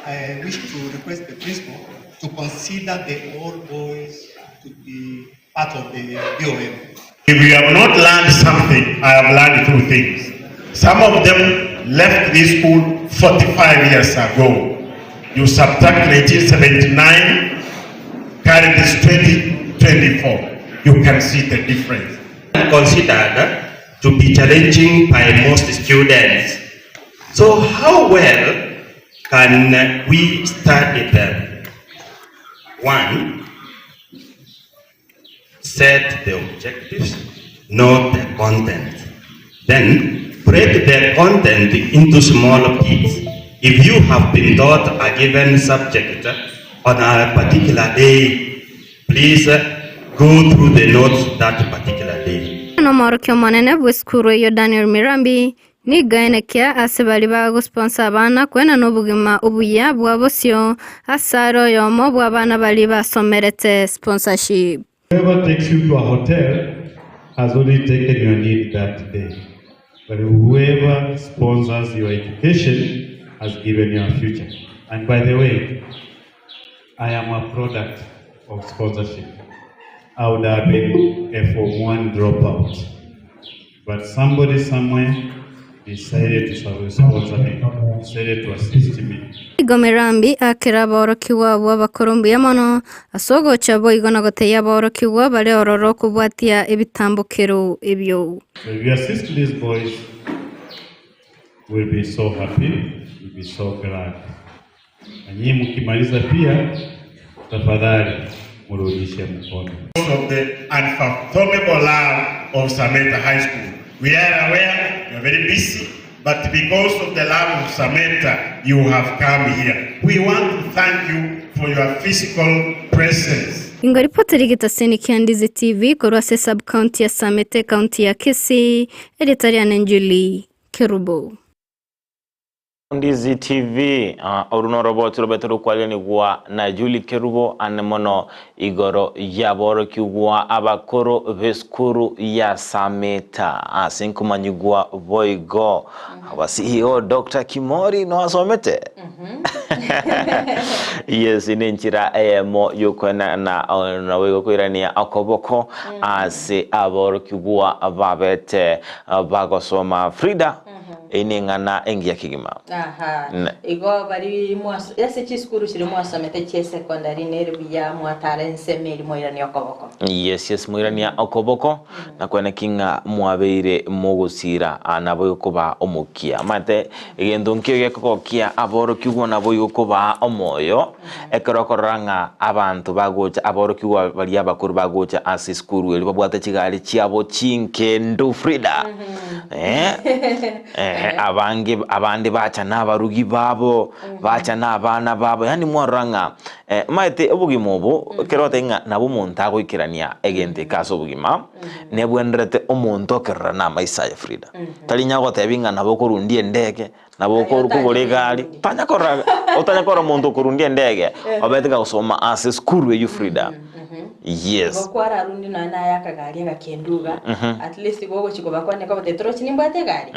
I wish to request the principal to consider the old boys to be part of the BOM. If you have not learned something, I have learned two things. Some of them left this school 45 years ago. You subtract 1979, carry this 2024. You can see the difference. Considered to be challenging by most students. So how well can we study them? One, set the objectives, not the content. Then break the content into small bits. If you have been taught a given subject on a particular day, please go through the notes that particular day. Nomorokia omonene bw'esukuru eyio Daniel Mirambi. Nigo aenekia ase baria bagosponsa abana koenana obogima obuya bwa bosio ase are oyomo bw'abana baria basomerete sponsorship. Whoever takes you to a hotel has only taken your need that day, but whoever sponsors your education has given you a future. And by the way, I am a product of sponsorship. I would have been a Form 1 dropout. But somebody somewhere decided to sponsor me, decided to assist me. Nigo Mirambi akera aborokigwa abwo abakoro mbuya mono ase ogocha boigo na gotebia aborokigwa bare ororo kobwatia ebitambokero ebio. So if you assist these boys, we'll be so happy, we'll be so glad. Na nyinyi mkimaliza pia, tafadhali mrudishe mkono. Of the unfathomable love of Sameta High School. We are aware you are very busy, but because of the love of Sameta, you have come here. We want to thank you for your physical presence. Ingo ripoti rigetaseni kia Ndizi TV korwa ase sub-county ya Samete ekaunti ya Kisii, erieta riane Julie Kerubo. Ndizi TV, oru noroboti robete rokwarianigwa na Julie Kerubo ane mono igoro y'aborokigwa abakoro b'esukuru ya Sameta ase nkomanyigwa boigo aba CEO Doctor Kimori noasomete yes nenchera eyemo yokoenana naboigo koirania okoboko ase aborokigwa babete bagosoma Frida Eye neng'ana engiya kegima. Aha. Ne. Igo bari mwas ase chisukuru chiria mwasomete chie secondary nere buya mwatara ensemo eria mwairania okoboko. Yes, yes, mwairania okoboko, na kwene ki ng'a mwabeire mogosira aa naboigo kobaa omokia. Omanyete egento nkio gekogokia aborokigwa naboigo kobaa omoyo, ekero okorora ng'a abanto bagocha aborokigwa baria abakoro bagocha ase esukuru eria babwate chigari chiabo chinkendu Frida. Eh, eh, abange abande bacha na abarugi babo, bacha na abana babo, yaani mwarora ng'a eh, omanyete obogima obo, ekero ogoteba ng'a nabo omonto agoikerania egento eke ase obogima, nebwenerete omonto okerora na amaiso aye Frida. Tari onye agotebi ng'a nabo okorundia endege, nabo okogora egari, tanya korora otanya korora omonto okorundia endege, obete gagosoma ase esukuru eywo Frida. Yes. Igo kwararundi nonya naye akagari agakendu iga, at least igo ogochia kobakwania kobatebia torochi nimbwate egari?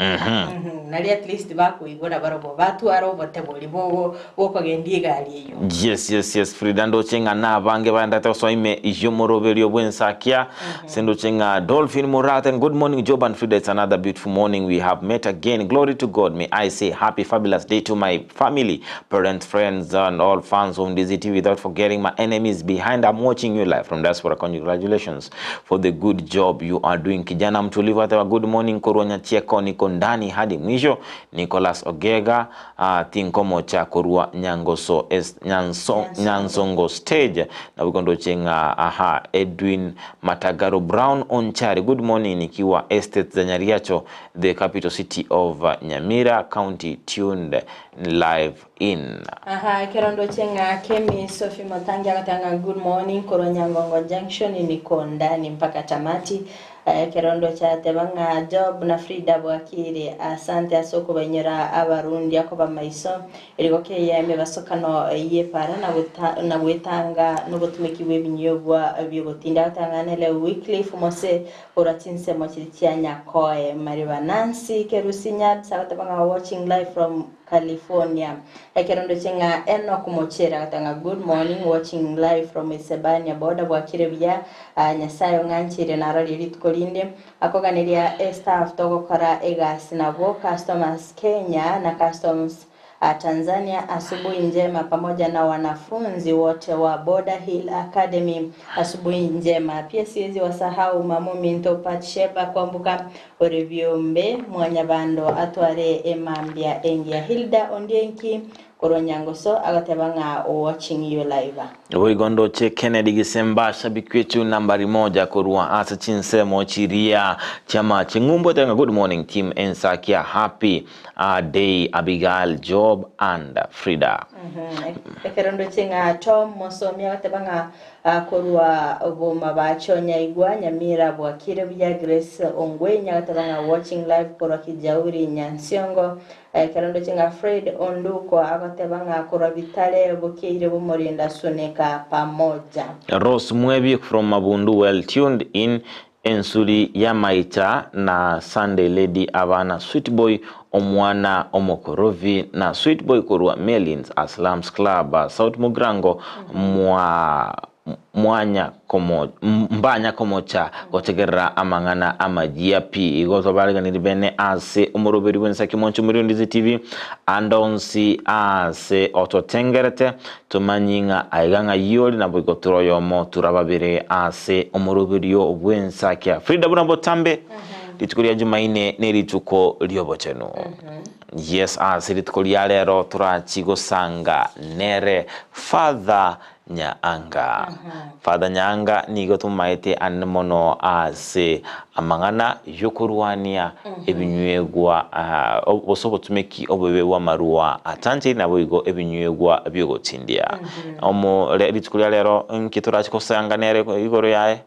Nari at least bakoigora barobwo batware obote boria bogo bokogendia egari eyio. Yes yes yes Frida ndoche ng'a nabange baendete gosoa ime y'omoroberio bw'ensakia ase ndoche ng'a Dolphin Murate good morning Job and Frida it's another beautiful morning we have met again glory to God may I say happy fabulous day to my family parents friends and all fans of Ndizi TV without forgetting my enemies behind I'm watching you live from diaspora congratulations for the good job you are doing kijana mtulivu hata good morning korwa Nyachieko niko ndani hadi mwisho Nicholas Ogega ah, tinkomocha korwa Nyangoso es, Nyanso, Nyansongo stage nabo ndoche ng'a aha Edwin Matagaro Brown Onchari good morning nikiwa estate za Nyariacho the capital city of Nyamira county tuned live in. Aha, ekero ndoche ng'a Kemi Sophie Motangi agoteba ng'a good morning korwa Nyangongo Junction niko ndani mpaka tamati. Ekero ndoche ateba ng'a Job na Frida bwakire asante ase okobainyora abarundi akoba maiso erigokia eye emebasokano y'epara na na gwetanga nobotumeki bw'ebinyobwa bi'ogotinda agoteba ng'a nere Wycliffe Mose Korwa chinsemo chiria chia Nyakoe, Mariba Nancy Kerusi Nyabs agoteba ng'a watching live from California. Ekero ndoche ng'a Enock Mochere agoteba ng'a good morning watching live from Isebania border bwakire buya ah, Nyasaye ong'ancheire narorie rituko rinde. Akoganeria estaff togokora egasi nabwo Customers Kenya na Customs Tanzania Asubuhi njema pamoja na wanafunzi wote wa Border Hill Academy Asubuhi njema pia siwezi wasahau mamu minto Patsheba Kwambuka ore biombe mwanyabando atware emambia engiya Hilda Ondienki korwa Nyangoso agoteba ng'a watching you live. Boigo ndoche Kennedy Gisemba shabiki wetu nambari moja korwa ase chinsemo chiria chi'amache ng'umbu etebe ng'a good morning team Ensakia happy a day Abigail Job and Frida. Ekero ndoche ng'a Tom mosomi agoteba ng'a Korwa Bomabacho Nyaigwa Nyamira Bwakire buya Grace Ongwenya agateba ng'a watching live korwa Kijauri Nyansiongo. Ekero ndoche ng'a Fred Onduko agoteba ng'a korwa Bitare bokeire bomorinda Suneka pamoja. Rose Mwebi from Mabundu well tuned in Ensuri y'amaicha na Sunday Lady abana Sweet Boy omwana omokorovi na Sweet Boy korwa Melins a Slums Club South Mugrango mwa mwanya komo mbanya komocha gotegerera amang'ana amayia pi igo twabareganiri bene ase omoroberi bw'ensaki mwanche omoriri Ndizi TV ande onsi ase ototengerete Tomanyi ng'a aiga ng'ai ore, naboigo tore oyomo, tore ababere ase omoroberio bw'ensakia. Frida buna botambe, rituko ria Jumaine nerituko ri'obochenu. Yes, ase rituko ria rero torachi gosanga nere Father Nyaanga. Father Nyaanga nigo tomomaete anene mono ase amang'ana y'okorwania ebinywegwa gose obotumeki obobe bw'amarua atancheiri naboigo ebinywegwa bi'ogotindia. Omo rituko ria rero nki torache gosanga nere igoro yaye?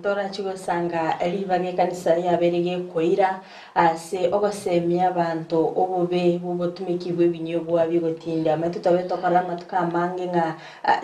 Torache gosanga ribaga ekanisa yabeire gekoira ase ogosemia abanto obobe bw'obotumeki bw'ebinywegwa bi'ogotindia. Amato twabeire tokorora amatuko amange ng'a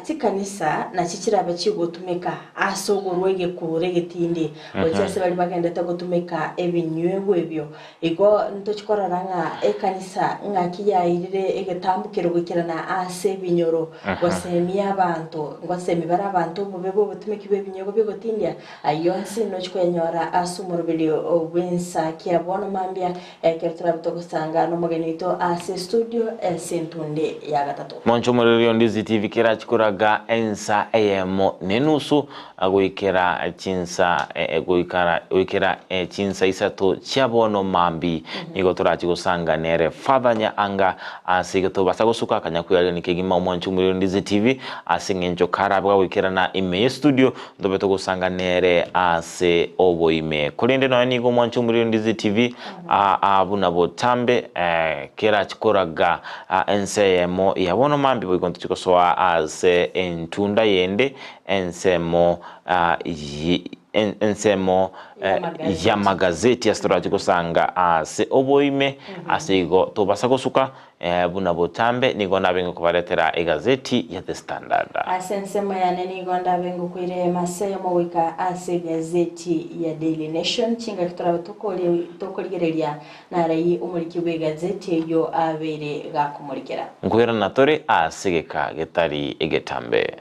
chikanisa nachio chirabe chigotumeka ase okorua egekuro egetindi Gochia ase baria bagendete gotumeka ebinywegwa ebio. Igo ntochi korora ng'a ekanisa ng'aki yairire egetambukero goikerana ase ebinyoro, gosemia abanto, ngosemia bare abanto obobe bw'obotumeki bw'ebinywegwa bi'ogotindia, ayio onsi nochi koyanyora ase omoroberio bw'ensakia bono mambia, ekero torabe togosanga nomogeni oito ase estudio ase entunde ya gatato. Monche omorero Ndizi TV kerachi koraga ensa eyemo nenusu Goikera chinsa goikara goikera chinsa isato chia bono mambi nigo torachi gosanga nere Father Nyaanga ase igo tobasa gosuka akanya kwearigania kegima omwanchi omorero Ndizi TV ase eng'encho karabe gagoikerana ime ye studio ntobe togosanga nere ase oboime korende nonya nigo omwanchi omorero Ndizi TV aa buna botambe kerachi koraga ense eyemo ya bono mambi boigo ntochi gosoa ase entunda yende Ensemo ensemo y'amagazeti ase torache gosanga ase oboime, ase igo tobasa gosuka buna botambe, nigo nabe ngokobaretera egazeti ya The Standard. Ase ensemo yane nigo ndabe ngokoira emasa eyemo goika ase egazeti ya Daily Nation, chingaki torabe tokorigereria narai omoriki bw'egazeti eyio abeire gakomorikera. Nkoirana tore ase egeka getari egetambe.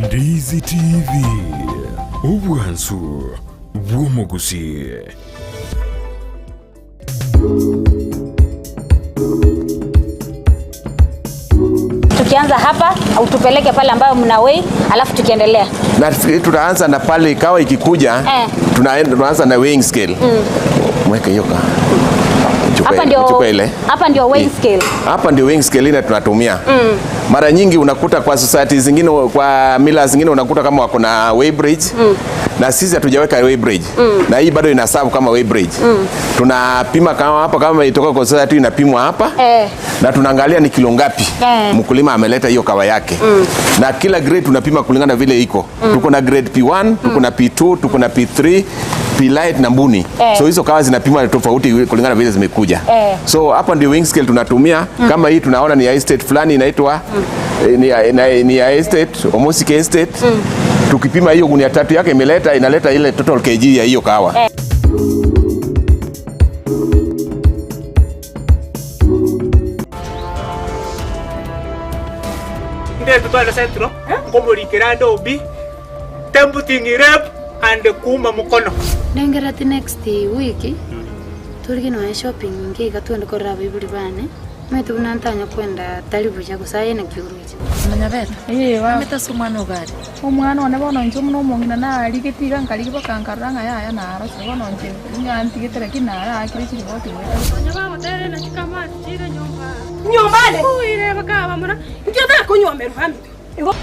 Ndizi TV, obwansu bw'omogusii. Tukianza hapa utupeleke pale ambayo mna weigh, alafu tukiendelea na tutaanza na pale ikawa ikikuja Eh. tunaanza na weighing scale Mweke hiyo ka. Chukua hapa ile, ndio chukua ile. hapa ndio weighing scale. Hapa ndio weighing scale ile tunatumia. Mm. Mara nyingi unakuta kwa society zingine, kwa mila zingine unakuta kama wako na weighbridge Mm. na sisi hatujaweka weighbridge Mm. na hii bado ina serve kama weighbridge. Mm. Tunapima kama hapa kama itoka kwa society inapimwa hapa Eh. na tunaangalia ni kilo ngapi Eh. mkulima ameleta hiyo kawa yake Mm. na kila grade tunapima kulingana na vile iko Mm. tuko na grade P1 tuko na P2 tuko na P3 P light na mbuni Eh. so hizo kawa zinapimwa tofauti kulingana na vile zimekuja Eh. so hapa ndio weighing scale tunatumia Mm. kama hii tunaona ni ya estate fulani inaitwa eh, ni ya, ni, ni ya estate Omosike estate Mm. tukipima hiyo gunia tatu yake imeleta inaleta ile total kg ya hiyo kawa Eh. Nde tutware Central, nkomorikera ande Obi, Tempting rape and kuuma mukono. Nengereti next week torige nonya shopping inke iga twende korora abaibori bane. Omanyete buna ntanya kwenda tari buya gose aye naki oroche. Nyabeta, amete ase omwana ogo are. Omwana one bono inche buna omong'ina narigetie iga nkarigia mpaka nkarora ng'a yaya narosire bono inche ng'a ntigete lakini naraakire chiripoti goeta. Nonya bagoteerire naki kamati chiire nyomba. Nyomba ande. Oire bakaba bamura, Inki otakonywomerwa amigo? Igo.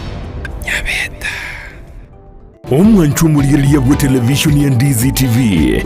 Omwancho omorigereria bwe televishoni ya Ndizi TV,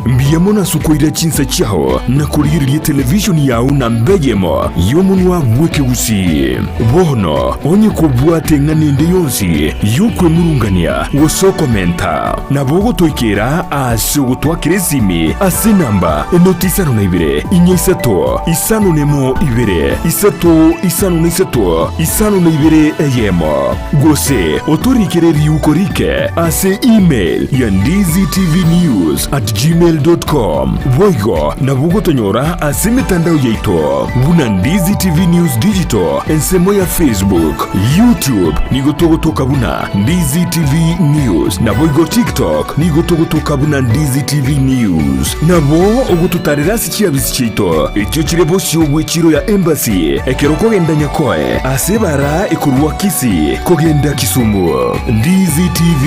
mbuya mono ase okoira chinsa chiao na korigereria televishoni yao namba eyemo y'omonwa bw'ekegusii. Bono onye kobwate eng'ana ende yonsi y'okwemurungania gose okomenta, nabo ogotoikera ase ogotwakera esimi ase enamba enoti isano na ibere, inya isato, isano nemo ibere, isato isano na isato, isano na ibere eyemo. Gose otorikere riuko rike ase email ya ndizitvnews@gmail.com. Boigo nabo ogotonyora ase emetandao yaito buna Ndizi TV News Digital ensemo ya Facebook, YouTube nigo togotoka buna Ndizi TV News naboigo TikTok nigo togotoka buna Ndizi TV News. Nabo ogototarera ase chiabisi chiaito echio chire bosio bw'echiro ya Embassy ekero okogenda Nyakoe ase ebara ekorwa Kisii kogenda Kisumu. Ndizi TV,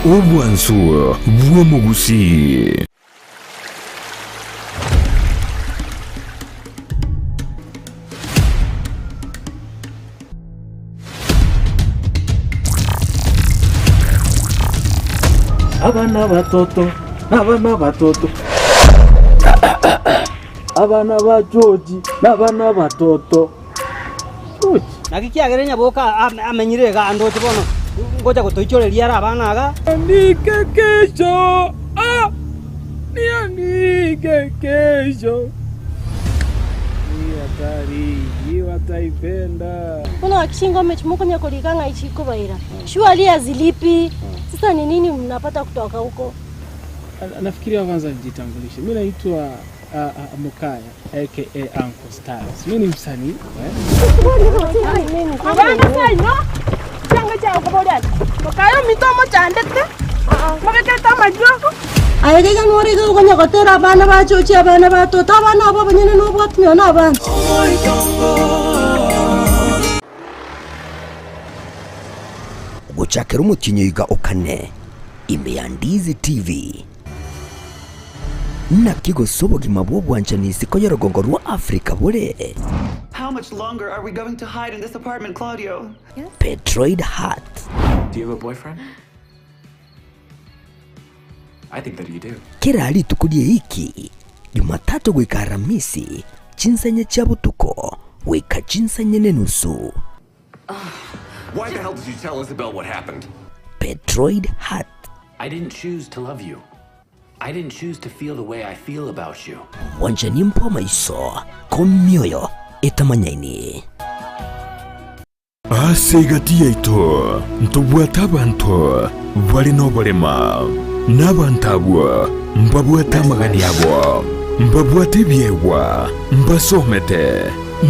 obwansu bw'omogusii. Abana batoto, abana batoto, abana ba George, nabana batoto. George. Naki kiagera nyaboka amenyire iga andoche bono ngocha gotoichoreria are abana iga. Niandike kesho, ah, niandike kesho. Hii hatari, hii wataipenda. Mbona wakishingome chimokonya kolika ng'a ichikobaira shuali hazilipi. Sasa ni nini mnapata kutoka huko? Nafikiria kwanza nijitambulishe. Mi naitwa Mukaya aka Uncle Styles. Mi ni msanii eh? Abana saino chianga chiao koboria mokayo mito mochandete mobekete amajoko Aye gaiga nore iga okonya gotera abana bachochi abana batoto abana abo abanyene nobwati na abana. Gochakera omotienyi oiga okane ime ya Ndizi TV. Naki gose obogima bw'obwanchani isiko y'orogongo rwa Africa bore? How much longer are we going to hide in this apartment, Claudio? Petroid Heart. Do you have a boyfriend? I think that you do. Kera rituko ri'eiki, Jumatatu goika Aramisi, chinsa chia botuko goika chinsa nenusu. Why the hell did you tell Isabel what happened? Petroid Heart. I didn't choose to love you. I didn't choose to feel the way I feel about you. Bwanchani mbwa maiso komioyo etamanyaini. Ase egati yaito ntobwate abanto bare noborema, na abanto abwo mbabwate amagani abo, mbabwate ebiegwa, mbasomete,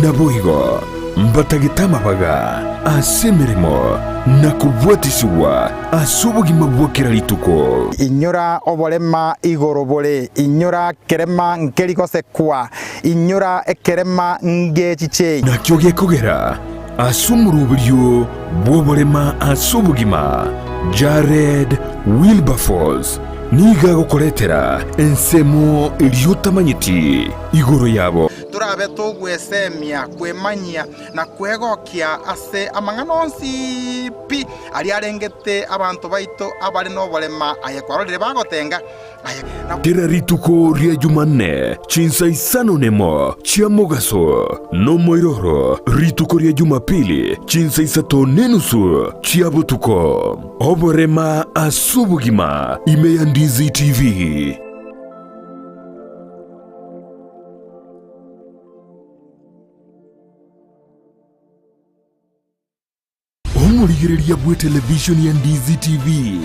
naboigo mbatagete amabaga ase emeremo na kobwatisigwa ase obogima bwa kera rituko. Inyora oborema igoro bore, inyora kerema nkeri gosekwa, inyora ekerema ngechiche. Nakio gekogera ase omoroberio bw'oborema ase obogima, Jared Wilberforce nigo agokoretera ensemo eria otamanyeti igoro yabo. Torabe togwesemia, kwemanyia, na kwegokia ase amang'ana onsi pi aria arengete abanto baito abare noborema, aye kwarorire bagotenga, aye na. Kera rituko ria Jumanne chinsa isano nemo chia mogaso, nomoiroro rituko ria Jumapili chinsa isato nenusu chia botuko. Oborema ase obogima ime ya Ndizi TV. Omorigereria bw'etelevishoni ya Ndizi TV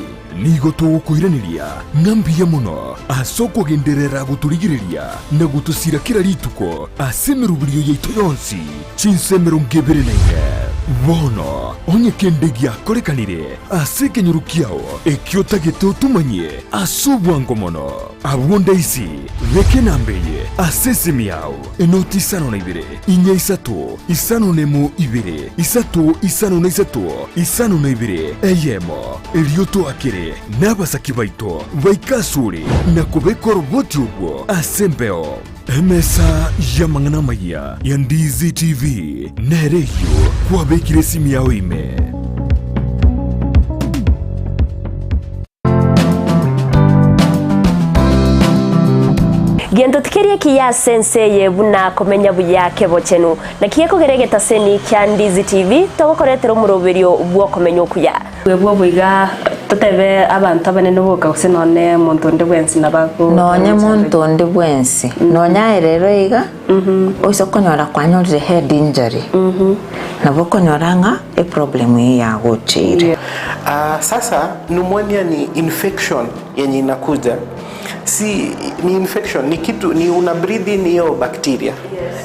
nigo togokoiraneria ng'a mbuya mono ase okogenderera gotorigereria na gotosira kera rituko ase emeroberio yaito yonsi chinsa emerongo ebere na ine. Bono onye kende giakorekanire ase ekenyoro kiao ekio otagete otomanyie ase obwango mono, abwo ndaisi beka enamba eye ase esimi yao, enoti isano na ibere, inya isato, isano na emo ibere, isato isano na isato, isano na ibere, eyemo. Erio toakere nabasaki baito baike asore na kobeka oroboti orwo ase embeo. Emesa y'amang'ana amayia ya Ndizi TV nere eyio kwabekire esimi yao ime. Gento tikeri ekiya ase ense eye buna komenya buya kebochenu. Naki gekogera egetaseni kia Ndizi TV togokoretera omoroberio bw'okomenya okuya. Bwebwo boiga totebe abanto abanene boka gose nonye omonto onde bwensi nabo ago Nonye monto onde bwensi, nonye aye rero iga, oise konyora kwanyorire head injury, nabo okonyora ng'a eproblem eye yagocheire. Ah, sasa pneumonia ni infection yenye inakuja si ni infection ni kitu ni una breathe in hiyo bacteria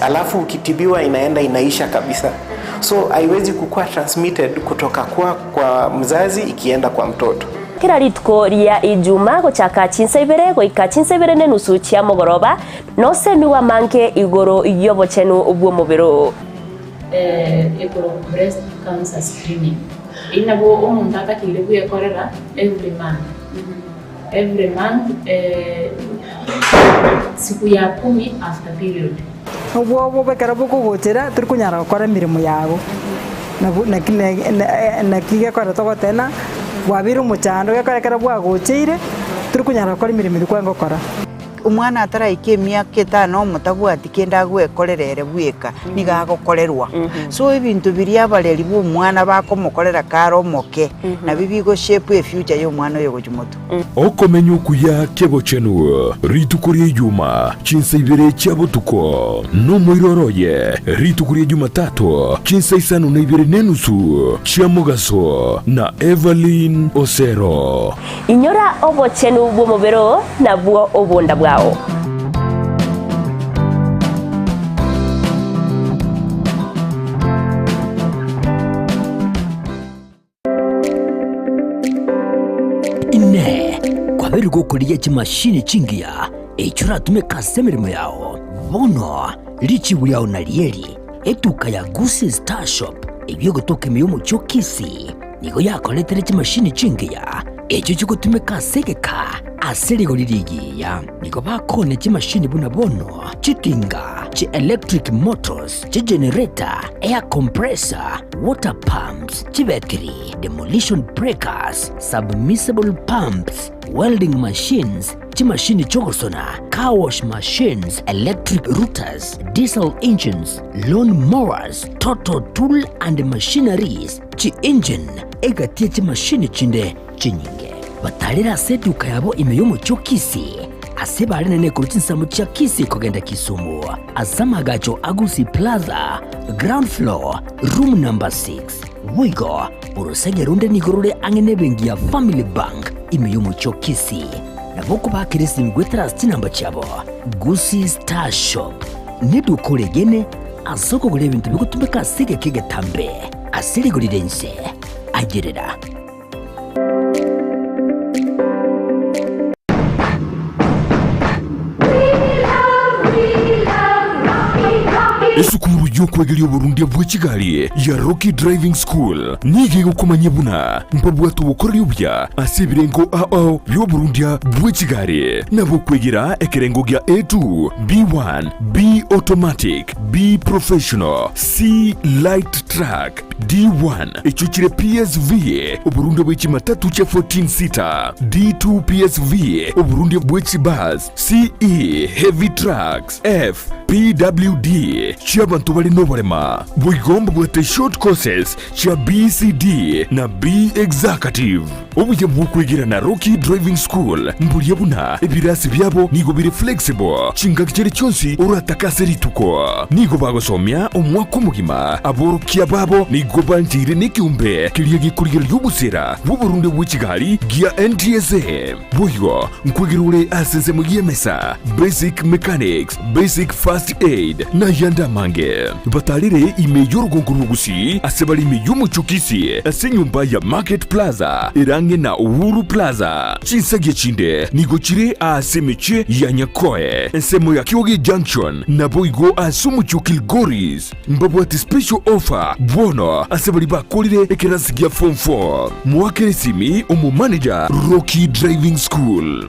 alafu ukitibiwa inaenda inaisha kabisa so haiwezi kukuwa transmitted kutoka kwa, kwa mzazi ikienda kwa mtoto Kera rituko ria Ijuma gochaka chinsa ibere goika chinsa ibere nenusu chia mogoroba, nosemigwe amange igoro y'obochenu bw'omobere oo. Ekorokwa breast cancer screening. Eyio nabo omonto atakeire bwekorera every month. Every month siku ya kumi after period. Obwoba ekero bokogochera tori konyara gokora emeremo yago, nabo naki naki gekogera togoteba ng'a bwabeire omochando gekogera ekero bwagocheire tori konyara gokora emeremo eria kwarenge gokora. Omwana ataraika emiaka etano omotabwati kende agwekorera ere bweka, nigo agokorerwa. So ebinto biria abareri ba omwana bakomokorera kare omoke, nabio bigo shape efuture ya omwana oyo gochia motwe. Okomenya okuya kebochenu, rituko ria Ijuma, chinsa ibere chia botuko, nomoiroro oye, rituko ria Jumatato, chinsa isano na ibere nenusu chia mogaso, na Evelyn Osero. Inyora obochenu bw'omobere oo, nabwo obonda bwao. Inee! Kwabeire gokorigia chimashini chingiya echio oratumeke ase emeremo yao? Bono richibu riao narieri, etuka ya Gusii Star Shop eyio egotoka ime y'omochie o Kisii nigo yakoretire chimashini chingiya echio chigotumeka ase egeka ase rigori rigiya. Nigo bakoonia chimashini buna bono chitinga, chi electric motors, chigenerator, air compressor, water pumps, chibetiri, demolition breakers, submersible pumps, welding machines, chimashini chi'ogosona, car wash machines, electric routers, diesel engines, lawn mowers, total tool and machineries, chi-engine, egati ye chimashini chinde chinyinge. Batarire ase eduka yabo ime y'omochie o Kisii, ase barenene korwa chinsemo chia Kisii kogenda Kisumu, ase amagacho a Gusii Plaza, ground floor, room number 6. Boigo, orosege ronde nigo rore ang'e nebenki ya Family Bank ime y'omochie o Kisii. Nabo okobakera esimi goetera ase chinamba chiabo, Gusii Star Shop neduka oregene ase okogora ebinto bigotumeka ase egeka egetambe ase rigori ri'ense. Ayerera. Esukuru y'okwegeria oborundia bwe chigari ya Rocky Driving School nigo egokomanyia buna mbabwate obokoreri obuya ase ebirengo ao bi'oborundia bwe chigari nabo okwegera ekerengo gia A2, B1, B Automatic, B Professional, C Light Truck, D1 echio chire PSV, oborundia bwe chimatatu chia 14 seater, D2 PSV, oborundia bwe chibus, CE, heavy trucks, F, PWD, chi'abanto bare noborema. Boigo mbabwate short courses chia BCD na B Executive. Obuya bw'okwegera na Rocky Driving School mboria buna ebirasi biabo nigo bire flexible chingaki chiria chionsi oratake ase rituko. Nigo bagosomia omwaka omogima aborokia babo nigo. Boigo bancheire nekeombe keria gekorigereria obosera bw'oborunde bwe chigari gia NTSA. Boigo nkwegera ore ase ensemo y'emesa, Basic Mechanics, Basic First Aid, na ayande amange. Batarere ime y'orogongo rwa Gusii ase bare ime y'omochie o Kisii ase enyomba ya Market Plaza ere ang'e na Uhuru Plaza. Chinsagia chinde nigo chire aase emechie ya Nyakoe, ensemo ya Kioge Junction, naboigo ase omochie o Kilgoris. Mbabwate special offer bono ase baria bakorire ekerasi gia form 4. Moakere esimi omomanager Rocky Driving School.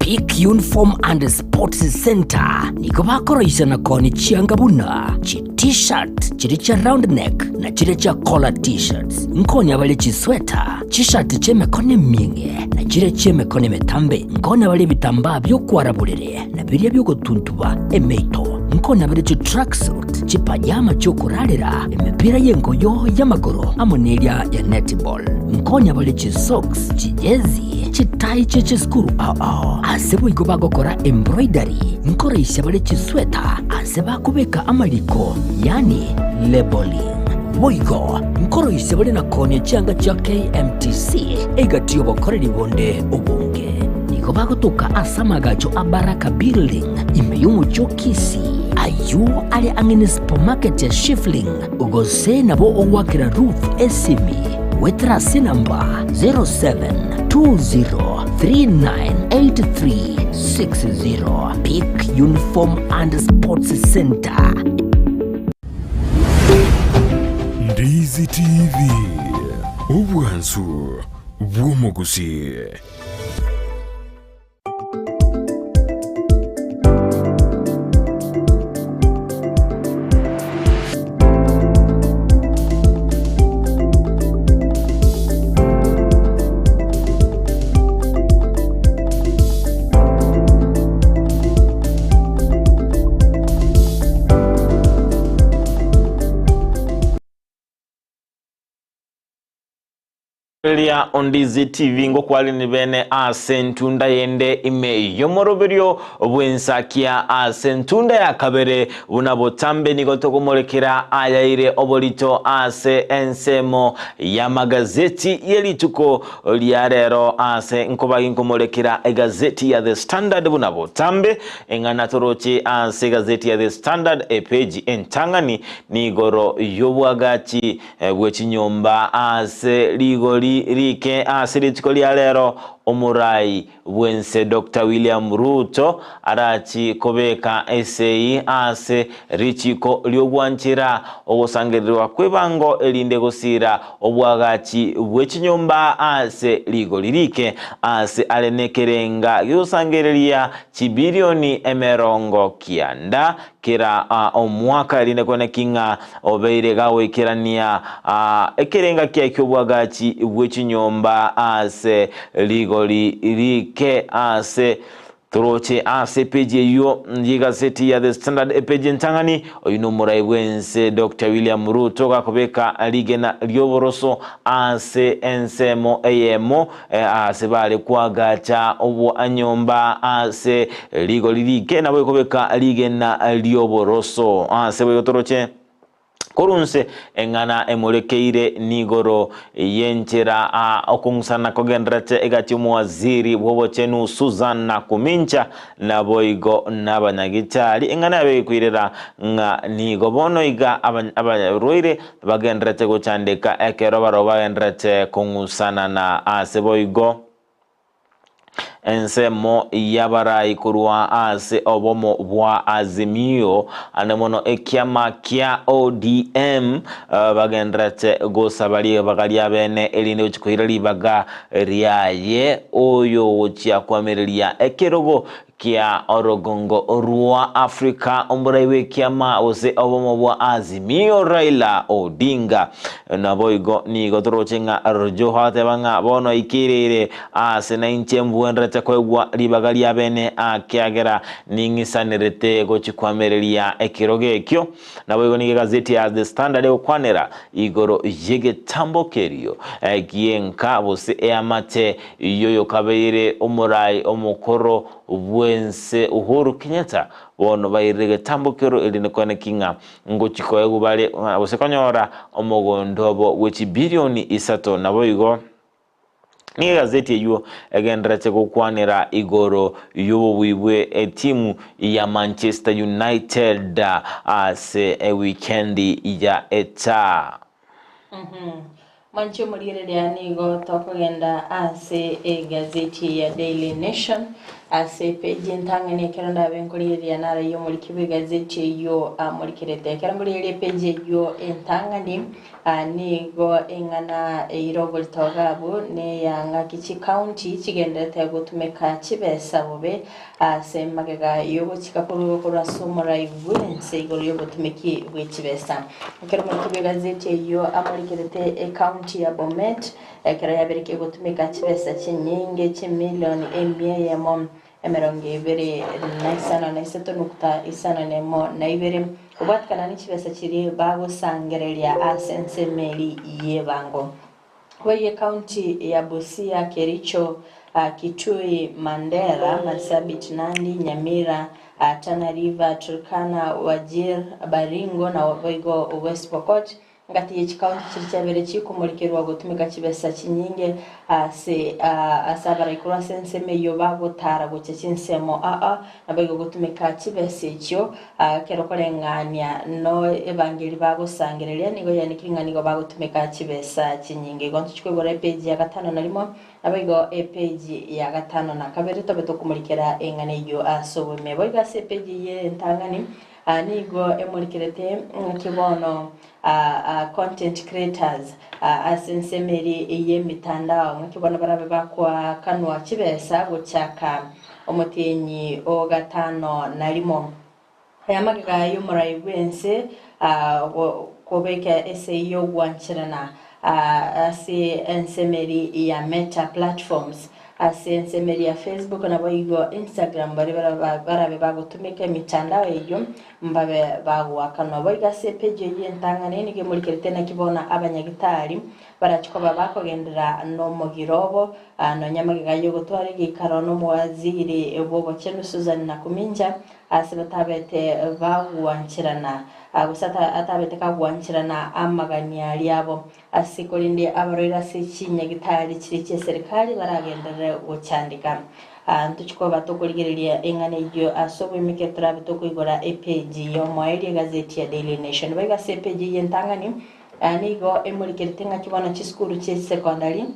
Peak Uniform and Sports Centre nigo bakoroisia na koonia chianga buna chi T-shirt chiria chia round neck na chiria chia collar T-shirts. Nkoonia bare chisweta, chishati chi'emekono emieng'e na chiria chi'emekono emetambe. Nkoonia bare ebitambaa bi'okwara borere na biria bi'ogotuntuba emeito. Nkoonia bare chitracksuit, chipajama chi'okorarera, emepira y'engoyo y'amagoro amo neria ya netball. Nkonya bare chisocks, chijezi, chitai chie chisukuru ao ao. Ase boigo bagokora embroidery, nkoroisia bare chisweta ase bakobeka amariko, yaani labelling. Boigo nkoroisia bare na koonia chianga chia KMTC egati y'obokoreri bonde obonge. Nigo bagotoka ase amagacho a Baraka Building ime y'omochie o Kisii, ayio are ang'e ne supermarket ya Shifling. Gose nabo ogoakera Ruth esimi goetera ase enamba 0720398360. Peak Uniform and Sports Centre. Ndizi TV, obwansu bw'omogusii. Riria Ondizi TV ngokware nibene ase entunda yende ime y'omoroberio bw'ensakia ase entunda ya kabere buna botambe nigo tokomorekera ayaire oborito ase ensemo y'amagazeti ye rituko ria rero ase nkobagi nkomorekera egazeti ya The Standard buna botambe eng'ana toroche ase egazeti ya The Standard epeji entang'ani nigoro y'obwagachi bwe chinyomba ase rigori rike ase rituko ria rero, omorai bw'ense Doctor William Ruto arachi kobeka esegi ase richiko ri'ogwanchera ogosangererwa kw'ebango erinde gosiira obwagachi bwe chinyomba ase rigori rike ase are nekerenga gi'ogosangereria chibilioni 90. Kera omwaka erinde kweneki ng'a obeire gagoikerania ekerenga kiaye ki'obwagachi bwe chinyomba ase rigori rike ase toroche ase epeji eyio y'egaseti ya The Standard epeji entang'ani. Oyio nomorai bw'ense Doctor William Ruto gakobeka rigena ri'oboroso ase ensemo eyemo Aase bare koagacha obwanyomba ase rigori rike, nabo ekobeka rigena ri'oboroso. Aase boigo toroche korwa inse eng'ana emorekeire nigoro y'enchera okong'usana kogendererete egati y'omowaziri bw'obochenu Susan Nakumincha Naboigo nabanyagitari, eng'ana yabo egekoirera ng'a nigo bono iga abarwaire bagendererete gochandeka ekero barabwo bagendererete kong'usanana. Ase boigo ensemo y'abarai korwa ase obomo bwa Azimio, ande mono ekiama kia ODM, bagendererete gosaba ribaga riabene erinde gochia koira ribaga riaye oyogochia koamereria ekerogo kia orogongo rwa Africa omorai bw'ekiama gose obomo bwa Azimio Raila Odinga. Naboigo nigo toroche ng'a Joho ateba ng'a bono aikereire aase nainche mbwenderete koegwa ribaga riabene akiagera ning'isanerete gochia koamereria ekerogo ekio. Naboigo nigo egazeti ya The Standard egokwanera igoro y'egetambo kerio gi'enka gose eamate y'oyokabeire omorai omokoro. bw'ense Uhuru Kenyatta bono bairire egetambokero erinde koeneki ng'a ngochia koegwa bare gose konyora omogondo obo bwe chibilioni isato. Naboigo nigo egazeti eyio egendererete gokwanera igoro y'obobui bwe etimu ya Manchester United ase ewikendi ya eta. Mwanche omorigereria nigo tokogenda ase egazeti ya Daily Nation ase epeji entang'ani ekero ndabe nkorigereria naraiyo omoriki bw'egazeti eyio amorikerete. Ekero nkorigereria epeji eyio entang'ani nigo eng'ana eire oborito iga abwo neya ng'aki chikaunti chigenderete gotumeka chibesa bobe ase magega y'ogochika korwa korwa ase omorai bw'ense igoro y'obotumeki bwe chibesa. Ekero omoriki bw'egazeti eyio amorikerete ecounty ya Bomet, ekero yaberekia gotumeka chibesa chinyinge chimilioni emia eyemo emerongo ebere na isano na isato nukta isano na emo na ibere, kobwatikana ne chibesa chiria bagosangereria ase ensemo eria y'ebango. Boigo ecounty ya Busia, Kericho, Kitui, Mandera, Marsabit, Nandi, Nyamira, Tana River, Turkana, Wajir, Baringo na boigo West Pokot ngati ye chikaunti chiria chiabere chikomorikerwa gotumeka chibesa chinyinge ase ase abarai korwa ase ensemo eyio bagotara gochia chinsemo aa naboigo gotumeka chibesa echio Ekero koreng'ania no ebangeri bagosangereria nigo yaanekire ng'a nigo bagotumeka chibesa chinyinge. Igo ntochie koigora epeji ya gatano na rimo, naboigo epeji ya gatano na kabere tobe tokomorikera eng'ana eyio ase oboime. Boigo ase epeji eye entang'ani nigo emorikerete ng'aki bono content creators ase ensemo eria y'emitandao ng'aki bono barabe bakoakanwa chibesa gochaka Omotienyi o gatano na rimo, aya amagega y'omorai bw'ense kobeka esegi y'ogwancherana ase ensemeri ya Meta Platforms, ase ensemeri ya Facebook naboigo Instagram baria barabe bagotumeka emitandao eyio mbabe bagoakanwa. Boigo ase epeji eyio entang'ani nigo emorikerete naki bono abanyagitari Barachie koba bakogenderera nomogiro obo, nonya magega y'ogotwara egeikaro nomowaziri bw'obochenu Susan Nakuminja, ase batabete bagwancherana, gose atabete kagwancherana amagania aria abo, ase korende abarwaire ase chinyagitari chiria chi'eserikari baragenderere gochandeka. Ntochie koba tokorigereria eng'ana eyio ase oboime torabe tokoigora epeji y'omoerio egazeti ya Daily Nation. Boigo ase epeji eyio entang'ani Nigo emorikerete ng'aki bono chisukuru chi'esekondari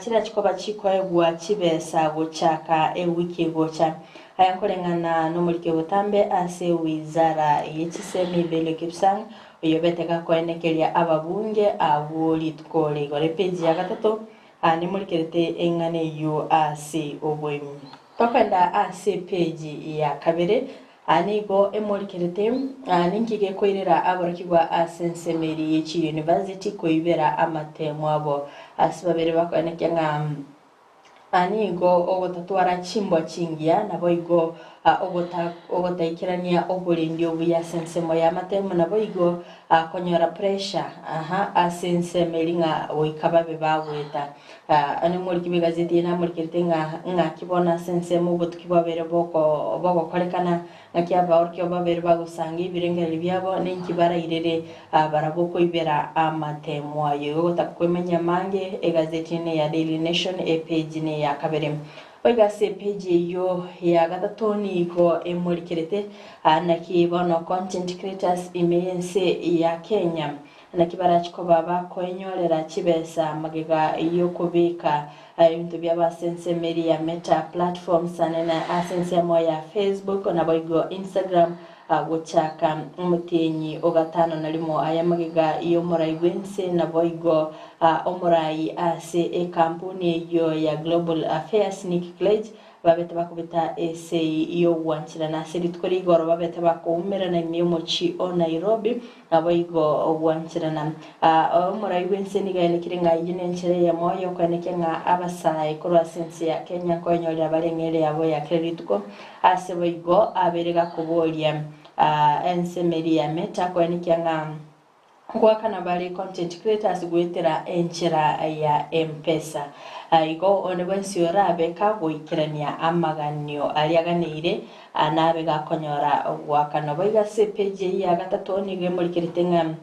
chirachi koba chikoegwa chibesa gochaka ewiki egocha. Aya nkoreng'ana nomorikio botambe ase wizara ye chisemi Belio Kipsang oyobete gakoenekeria ababunge abwo rituko rigoro. Epeji ya gatato nemorikerete eng'ana eyio ase oboime. Tokoenda ase epeji ya kabere Aa nigo emorikerete, aa ninki gekoirera aborokigwa ase ensemo eria ye chiyunivasiti koibera amatemo abo. Ase babere bakoenekia ng'a aa nigo ogotatwara chimbwa chingiya naboigo ogotaikerania oborendi obuya ase ensemo y'amatemo naboigo konyora pressure ase ensemo eria ng'a goika babe bagoeta. Onye omoriki bw'egazeti eye namorikerete ng'a ng'aki bono ase ensemo obotuki bwabeire boko bogokorekana, ng'aki abaorokigwa babeire bagosanga ebirengererio biabo, ninki barairere barabwo koibera amatemo ayio. Igo gotaka kwemanyia amange, egazeti neya Daily Nation, epeji neya kabere. Boigo ase epeji eyio ya gatato nigo emorikerete naki bono content creators ime y'ense ya Kenya Naki barachie koba bakoenyorera chibesa magega y'okobeka ebinto biabo ase ensemo eria ya Meta Platforms anene ase ensemo ya Facebook naboigo Instagram gochaka omotienyi o gatano na rimo. Aya magega y'omorai bw'ense naboigo omorai ase ekampuni eyio ya Global Affairs Nick Clegg Babete bakobeta esegi y'ogwancherana ase rituko rigoro, babete bakoumerana ime y'omochie o Nairobi, naboigo ogwancherana. Omorai bw'ense nigo aenekire ng'a eyio nenchera eyemo y'okoenekia ng'a abasae korwa ase ense ya Kenya nkoenyorera bare eng'eria yabo ya kera rituko. Ase boigo abeire gakoboria ensemo eria ya Meta koenekia ng'a. Goakana bare content creators goetera enchera ya M-Pesa. Igo onde bwensi orabe kagoikerania amaganio aria aganeire nabe gakonyora goakanwa. Boigo ase epage eyio ya gatato nigo emorikerete ng'a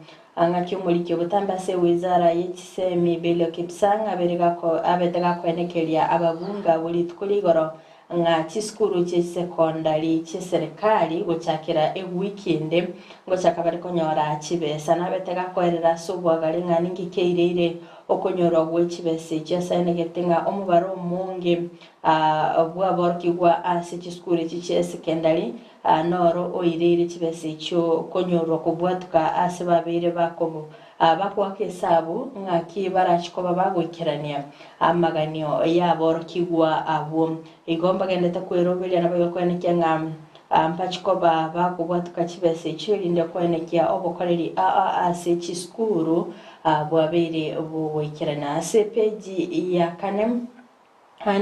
ng'aki omoriki obotambe ase ewizara ye chisemi Belio Kipsang abere gako abete gakoenekeria ababunge abwo rituko ria igoro ng'a chisukuru chie chisekondari chi'eserekari gochakera ewiki ende ngochaka bare konyora chibesa. Nabete gakoerera ase obwagare ng'a ninki keireire okonyorwa gwe chibesa echio ase aenegete ng'a omobaro omonge bw'aborokigwa ase chisukuru echi chi'esekendari noro oireire chibesa echio konyorwa kobwatuka ase babeire bakobo Bagoaka esabu ng'aki barachie koba bagoikerania amaganio y'aborokigwa abwo. Igo mbagenderete kweroberia naboigo koenekia ng'a mbachie koba bakobwatoka chibesa echio erinde koenekia obokoreri aa ase chisukuru bwabeire bogoikerana. Ase epeji ya kane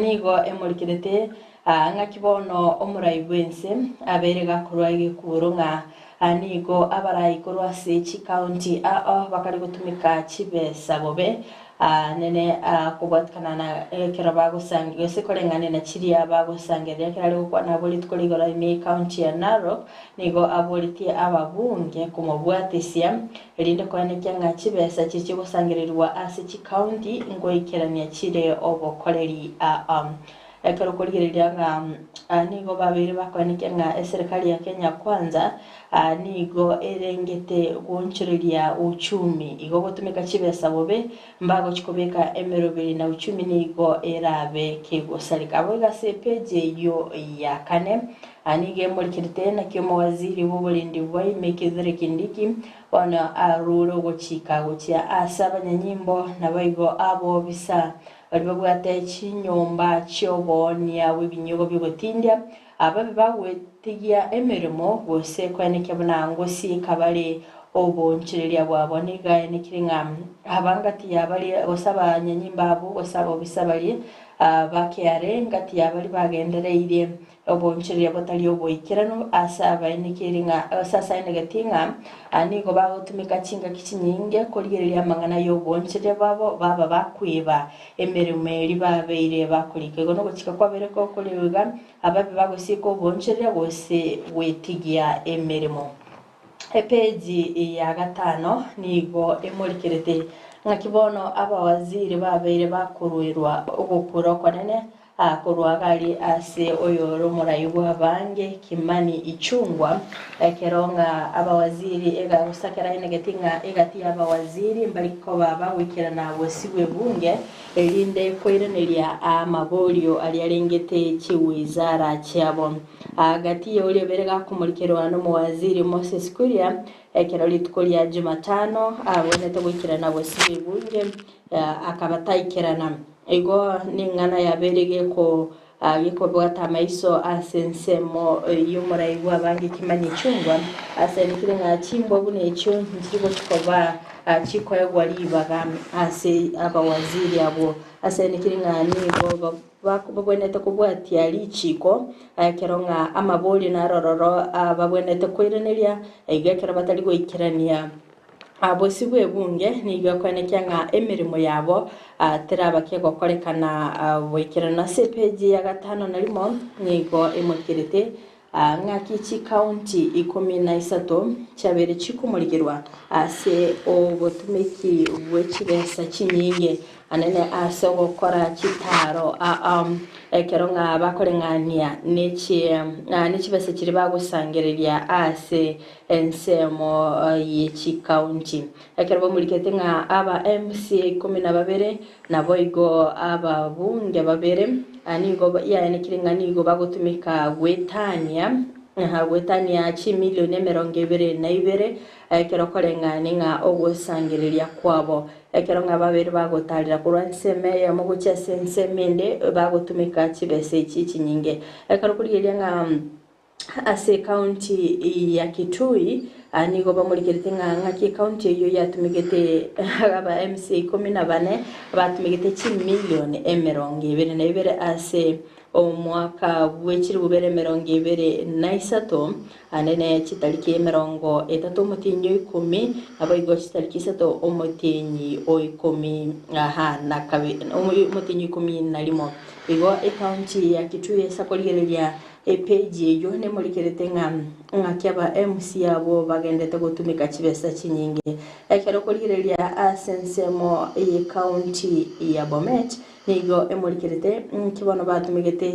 nigo emorikerete ng'aki bono omorai bw'ense abeire gakorwa egekuro ng'a nigo abarai korwa ase chikaunti ao bakare gotumeka chibesa bobe nene kobwatikana na ekero bagosangi gose koreng'ania na chiria bagosangereria. Ekero are gokwana abwo rituko rigoro ime ekaunti ya Narok nigo aboretie ababunge komobwatesia Erinde koenekia ng'a chibesa chichie gosangererigwa ase chikaunti ngoikerania chire obokoreri aa. Ekero okorigereria ng'a nigo babeire bakoenekia ng'a eserekari ya Kenya Kwanza nigo erengete goonchoreria uchumi, igo gotumeka chibesa bobe mbagochi kobeka emeroberi na uchumi nigo erabe kegosareka. Boigo ase epeji eyio ya kane nigo emorikerete naki omowaziri bw'oborendi bwa ime Kithure Kindiki Bono arure ogochika gochia ase abanyanyimbo, naboigo abobisa baria babwate chinyomba chi'oboonia bw'ebinyogo bi'ogotindia, ababe bagwetigia emeremo, gose koenekia buna ngosieka bare oboonchoreria bwabo. Nigo aenekire ng'a aba ngati ya baria, gose abanyanyimbo abwo, gose abobisa baria ba KRA, ngati ya baria bagendereirie Oboonchoreria botari oboikeranu ase abaenekeri ng'a ase asaenegeti ng'a nigo bagotumeka chingaki chinyinge korigereria amang'ana y'oboonchoreria bwabo baba bakweba emeremo eria babeire bakorika. Igo nogochika kwabeire gokorigwa iga, ababe bagosieka oboonchoreria gose gwetigia emeremo. Epeji ya gatano nigo emorikerete ng'aki bono abawaziri babeire bakoruerwa ogokura okonene Korwa gari ase oyore omorai bw'abange, Kimani Ichung'wa, ekero ng'a abawaziri egagosakera enegeti ng'a egati y'abawaziri mbari koba bagoikerana bosibwa ebunge, erinde koiraneria amaborio aria arengete chiwizara chiabo. Gati y'oria obere gakomorikerwa nomowaziri Moses Kuria, ekero rituko ria Jumatano abwenerete goikerana bosibwa ebunge, akabataikerana. Igo ning'ana yabeire geko gekobwata amaiso ase ensemo y'omorai bw'abange kimanye chingwa, ase rikire ng'a chimbwa buna echio nchiri gochi koba chikoegwa ribaga ase abawaziri abwo, ase rikire ng'a nigo babwenerete kobwatia richiko ekero ng'a amaborio narororo babwenerete koiraneria, igo ekero batari goikerania. Bosio bw'ebunge nigo ekoenekia ng'a emeremo yabo teraba kegokorekana goikeranu. Ase epeji ya gatano na rimo nigo emoikerete ng'aki chikaunti ikomi na isato chiabeire chikomorigerwa ase obotumeki bwe chibesa chinyinge Anene ase ogokora chitaaro ekero ng'a bakoreng'ania ne chibesa chiria bagosangereria ase ensemo ye chikaunti. Ekero bamorikete ng'a aba MCA ikomi na babere naboigo ababunge babere nigo yaenekire ng'a nigo bagotumeka goetania goetania chimilioni emerongo ebere na ibere ekero koreng'ania ng'a ogosangereria kwabo Ekero ng'a babere bagotaarera korwa ensemo eyemo gochia ase ensemo ende, bagotumeka chibesa echi chinyinge. Ekero korigereria ng'a ase ekaunti ya Kitui nigo bamorikerete ng'a ng'aki ekaunti eyio yatumegete aba MCA ikomi na bane batumegete chimilion emerongo ebere na ibere ase. Omwaka bw'echilifu 2023, ande ne chitariki 30 omotienyi o ikomi, naboigo chitariki isato omotienyi o ikomi aha na kabe omotienyi o 11. Igo ecounty ya Kitui ase korigereria epeji eyio nemorikerete ng'a ng'aki aba MC abwo bagendete gotumeka chibesa chinyinge. Ekero okorigereria ase ensemo y'ecounty ya Bomet, Nigo emorikerete inki bono batumegete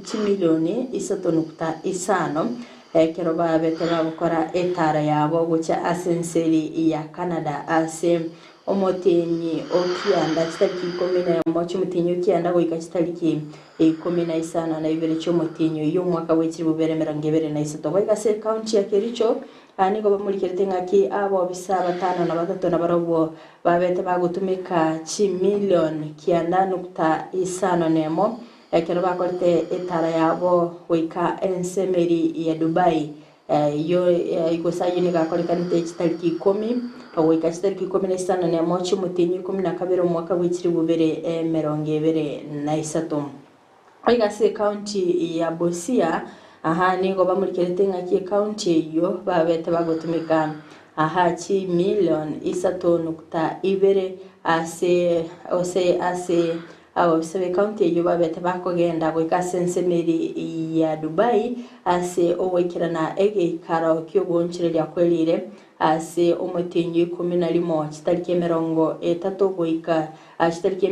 chimilioni 3.5 ekero babete bagokora etara yabo gochia ase enseri ya Canada ase omotienyi o kianda chitariki 11 chiomotienyi o kianda goika chitariki 52 chiomotienyi oyio omwaka bwe 2023. Goika ase ekaunti ya Kericho Aa nigo bamorikerete ng'aki abobisa batano na batato nabarobwo babete bagotumeka chimilion 9.51 ekero bakorete etara yabo goika ensemeri ya Dubai eyio gose ayio nigo akorekanete chitariki ikomi goika chitariki 51 chiomotienyi 12 omwaka bwe 2023. Goika ase ecounty ya Busia, aha nigo bamorikerete ng'aki ecounty eyio babete bagotumeka aha chimilion 3.2 ase gose ase ababisa b'ecounty eyio babete bakogenda goika ase ensemeri ya Dubai ase ogoikerana egeikaro ki'ogoonchoreria kwerire ase omotienyi o 11 chitariki 30 goika Chitariki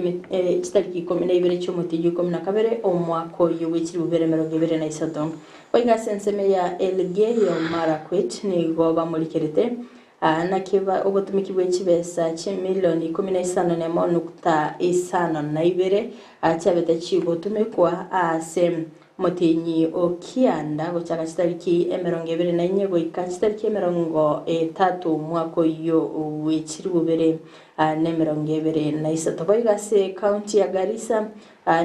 12 chi'omotienyi o 12 omwaka oyio bwe chilifu bibere 23. Goika ase ensemo ya Elgeyo Marakwet nigo bamorikerete, naki obotumiki bwe chibesa chimilioni 15.52 chiabete chigotumekwa ase Omotienyi o kianda gochaka chitariki 24 goika chitariki 30 omwaka oyio bwe chilifu 2023. Boigo ase ecounty ya Garissa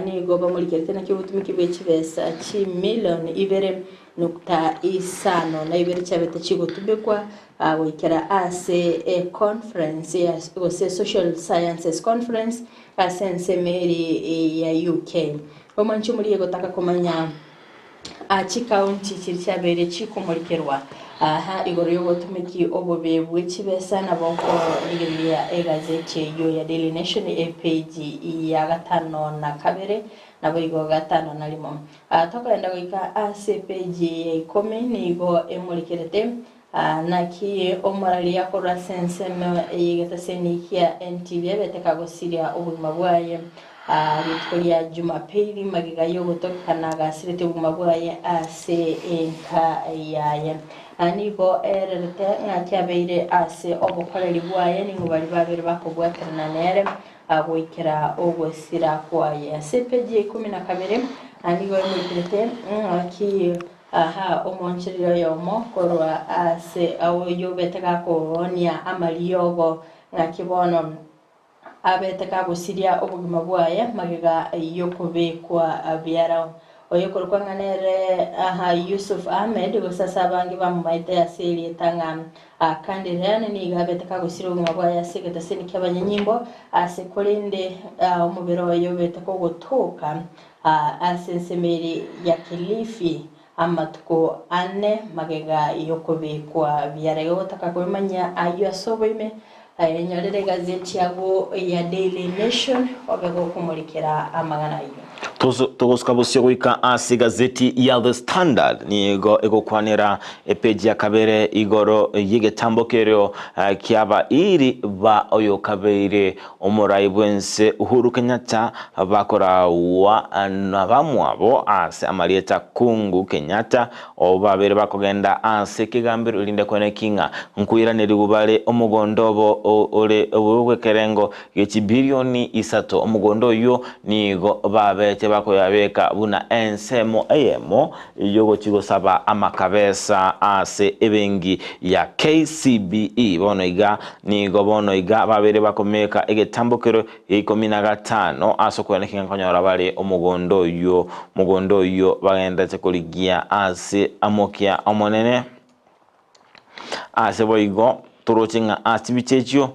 nigo bamorikerete naki obotumiki bwe chibesa chimilion 2.52 chiabete chigotumekwa goikera ase econference ya gose Social Sciences Conference ase ensemo eri ya UK. Omwanchi omoria gotaka komanya Chikaunti chiria chiabeire chikomorikerwa aa igoro y'obotumeki obobe bwe chibesa nabo okorigereria egazeti eyio ya Daily Nation epeji ya 52 naboigo 51. Tokoenda goika ase epeji ya ikomi nigo emorikerete Naki omoraria korwa ase ensemo y'egetaseni kia NTV abete kagosiria obogima bwaye rituko ria Jumapili magega y'ogotokana agasirete obogima bwaye ase enka yaye. Nigo ererete ng'aki abeire ase obokoreri bwaye ning'o baria babere bakobwaterana nere goikera ogosira kwaye. Ase epeji ya ikomi na kabere nigo emoikerete ng'aki Aha omoonchoreria oyomo korwa aase oyobete gakoonia amariogo, ng'aki bono abete kagosiria obogima bwaye magega y'okobekwa biarao. Oyokorokwa ng'a nere aha Yusuf Ahmed, gose ase abange bamomaete ase erieta ng'a Kandirean, nigo abete kagosiria obogima bwaye ase egetaseni ki'abanyanyimbo ase korende omobere oye obete kogotoka Ase ensemo ere ya Kilifi amatuko ane magega y'okobekwa biarege gotaka kwemanyia ayio ase oboime, enyorere egazeti yago ya Daily Nation obe gokomorekera amang'ana ayio. Togosuka bosio goika ase egazeti ya The Standard nigo egokwanera epeji ya kabere igoro y'egetambo kerio ki'abairi ba oyokabeire Omorai bw'ense Uhuru Kenyatta bakoragwa nabamwabo ase amarieta Kungu Kenyatta obo babere bakogenda ase ekegambero erinde koeneki ng'a nkoiranerigwa bare omogondo obo ore bw'ekerengo gie chibilioni isato. Omogondo oyio nigo babete bakoyabeka buna ensemo eyemo y'ogochia gosaba amakabesa ase ebenki ya KCBE. Bono iga nigo bono iga babere bakomeka egetambokero gia 15 ase okweaneka ng'a nkonyora bare omogondo oyio, mogondo oyio bagenderete korigia ase amokia omonene. Ase boigo toroche ng'a ase chibicha echio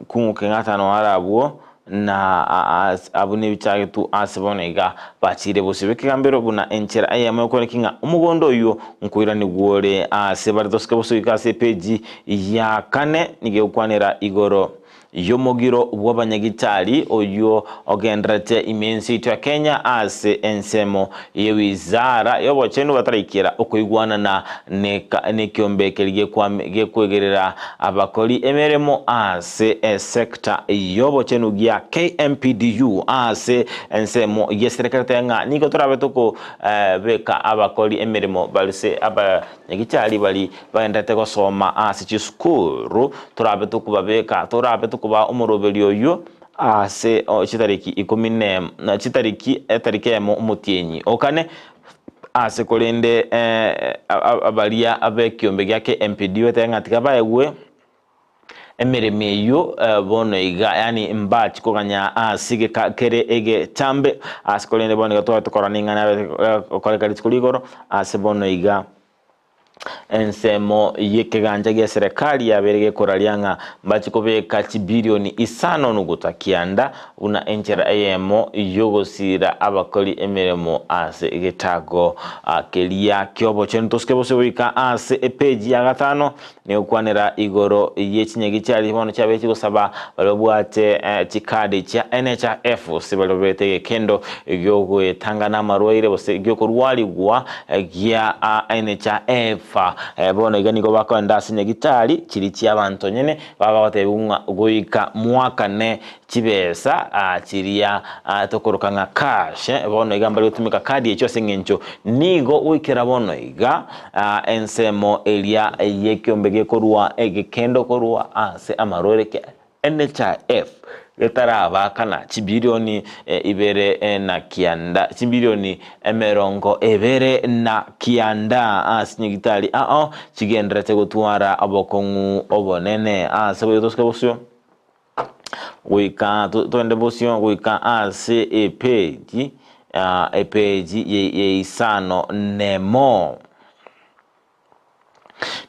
kung'uke ng'a tano are abwo. Na abwo nebichagetu ase bono iga bachiire bosio bw'ekegambero buna enchera eyemo y'okwereka ng'a omogondo oyio nkoiranigwa ore ase bare. Tosike bosio goika ase epeji ya kane nigo egokwanera igoro y'omogiro bw'abanyagitari oyio ogendererete ime y'ense yaito ya Kenya ase ensemo y'ewizara y'obochenu bataraikera okoigwanana nekiombe keria gekwegerera abakori emeremo ase esecta y'obochenu gia KMPDU ase ensemo y'eserekari ng'a nigo torabe tokobeka abakori emeremo barise abanyagichari bari bagenderete gosoma ase chisukuru torabe tokobabeka torabe tokobaa omoroberi oywo ase chitariki ikomi na chitariki etariki eyemo omotienyi okane ase korende abaria ab'ekiombe gia KMPDU etebe ng'a tiga baegwe emeremo eyio bono iga yaani mbachi koganya ase egeka kere egetambe ase korende bono iga twabete korora ning'ana gokoreka rituko rigoro ase bono iga. Ensemo y'ekegancha gi'eserekari yabeire gekoraria ng'a mbache kobeka chibilioni isano nuguta kianda buna enchera eyemo y'ogosiira abakori emeremo ase egetago keria ki'obochenu. Tosike bosio goika ase epeji ya gatano negokwanera igoro ye chinyagi chiaria bono chiabeire chigosaba baria babwate chikadi chia NHIF gose baria babete egekendo giogoetanga namarwaire gose giokorwarigwa gia NHIF. Bono iga nigo bakoenda ase nyagitari chiria chiabanto nyene baba bagotebiwa ng'a goika mwakane chibesa chiria tokoroka ng'a cash. Bono iga mbare gotumeka kadi echio ase eng'encho nigo goikera bono iga ensemo eria y'ekiombe gekorwa egekendo korwa ase amarwaire kia NHIF getarabakana chibilioni ibere na kianda chibilioni emerongo ebere na kianda ase nyagitari ao chigenderete gotwara obokong'u obonene ase boigo tosike bosio. Goika togende bosio goika ase epeji epeji ya isano nemo.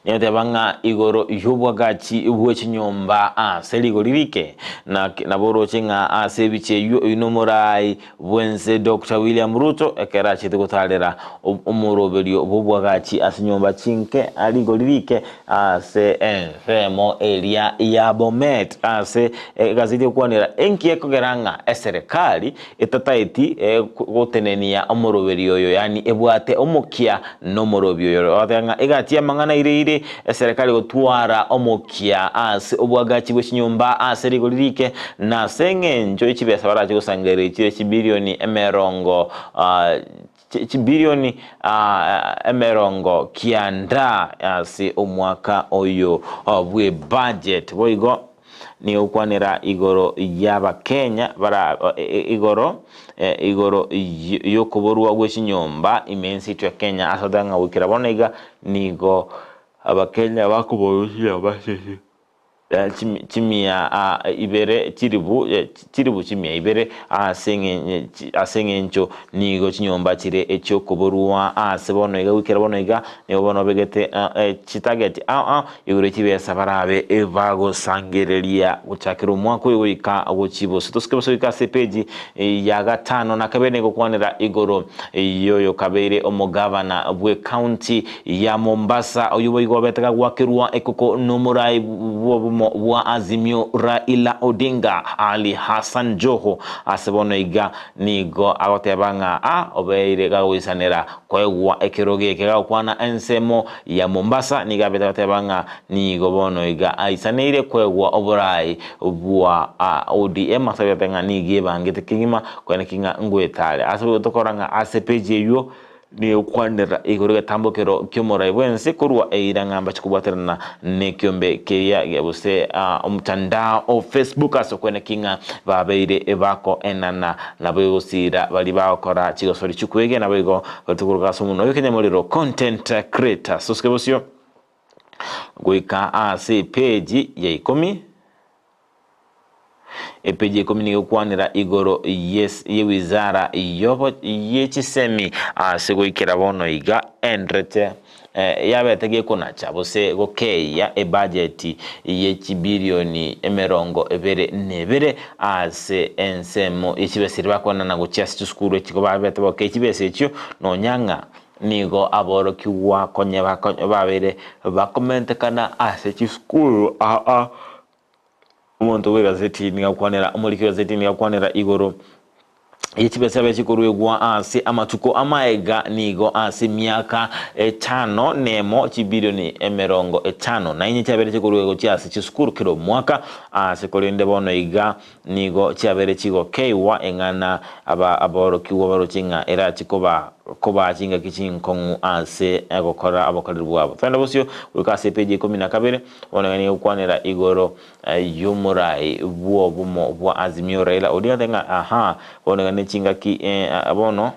Negoteba ng'a igoro y'obwagachi bwe chinyomba ase rigori rike, na nabo oroche ng'a ase ebicha eyio oyio nomorai bw'ense Doctor William Ruto ekero achete gotarera omoroberio bw'obwagachi ase nyomba chinke rigori rike ase ensemo eria ya Bomet ase egazeti egokwanera enki ekogera ng'a eserekari etataeti gotenenia omoroberio oyo yaani ebwate omokia nomorobio oyo. Ogoteba ng'a egati y'amang'ana ire ire eserekari gotwara omokia ase obwagachi bwe chinyomba ase rigori rike na ase eng'encho ye chibesa barache gosangereria chire chibilioni emerongo chibilioni emerongo kianda ase omwaka oyo bwe budget. Boigo nigokwanera igoro y'Abakenya bara igoro igoro y'okoborwa gwe chinyomba ime ense yaito ya Kenya ase goteba ng'a goikera bono iga nigo Abakenya bakoborwa chinyomba ase chimia ibere chiribu chiribu chimia ibere ase ase eng'encho nigo chinyomba chire echiokoborwa ase bono iga goikera bono iga nigo bono obegete chitageti ao ao igoro chibesa barabe bagosangereria gochakera omwaka oyo goika gochia bosio. Tosike bosio goika ase epeji ya gatano na kabere negokwanera igoro yoyo kabeire omogavana bw'ecounty ya Mombasa oyio boigo obete gagwakerwa ekoko nomorai bw'obomo bwa Azimio Raila Odinga Ali Hassan Joho ase bono iga nigo agoteba ng'a a obeire gagoisanera koegwa ekerogo eke gagokwana ensemo ya Mombasa nigo abete goteba ng'a nigo bono iga aisaneire koegwa oborai bwa ODM ase abete ng'a nigo ebangete kegima koeneki ng'a ngoetare ase boigo tokora ng'a ase page eywo Negokwanera igoro egetambokero ki'omorai bw'ense korwa eira ng'a mbache kobwaterana nekiombe keria gose omotandao o Facebook ase okweneki ng'a babeire bakoenana naboigo gosiira baria bagokora chigosori chikwegena naboigo baria ase omonwa bw'ekenyamorero content creators. Tosuke bosio goika ase epeji ya ikomi. Epeji ya ikomi nigo egokwanera igoro y'ewizara y'echisemi ase goikera bono iga enderete. Yabete gekonacha gose gokeyia ebajeti ye chibilioni emerongo ebere na ebere ase ensemo ye chibesa eria bakoenana gochia ase chisukuru echi babete gokeyia chibesa echio nonya ng'a nigo aborokigwa konya babeire bakomentekana ase chisukuru aa. Omonto bw'egazeti nigo akwanera omoriki bw'egazeti nigo akwanera igoro ye chibesa abe chikoruegwa ase amatuko amaega nigo ase emiaka etano nemo chibilioni emerongo etano na inye chiabere chikoruegwa gochia ase chisukuru kera omwaka ase korende bono iga nigo chiabere chigokeiwa eng'ana aba aborokigwa baroche ng'a erachi koba kobaa chingaki chinkong'u ase gokora obokoreri bwabo. Togende bosio goika ase epeji ya ikomi na kabere. Bono iga nigo egokwanera igoro y'omorai bw'obomo bwa Azimio Raila Odinga atebe ng'a ahaa, bono iga nechingaki bono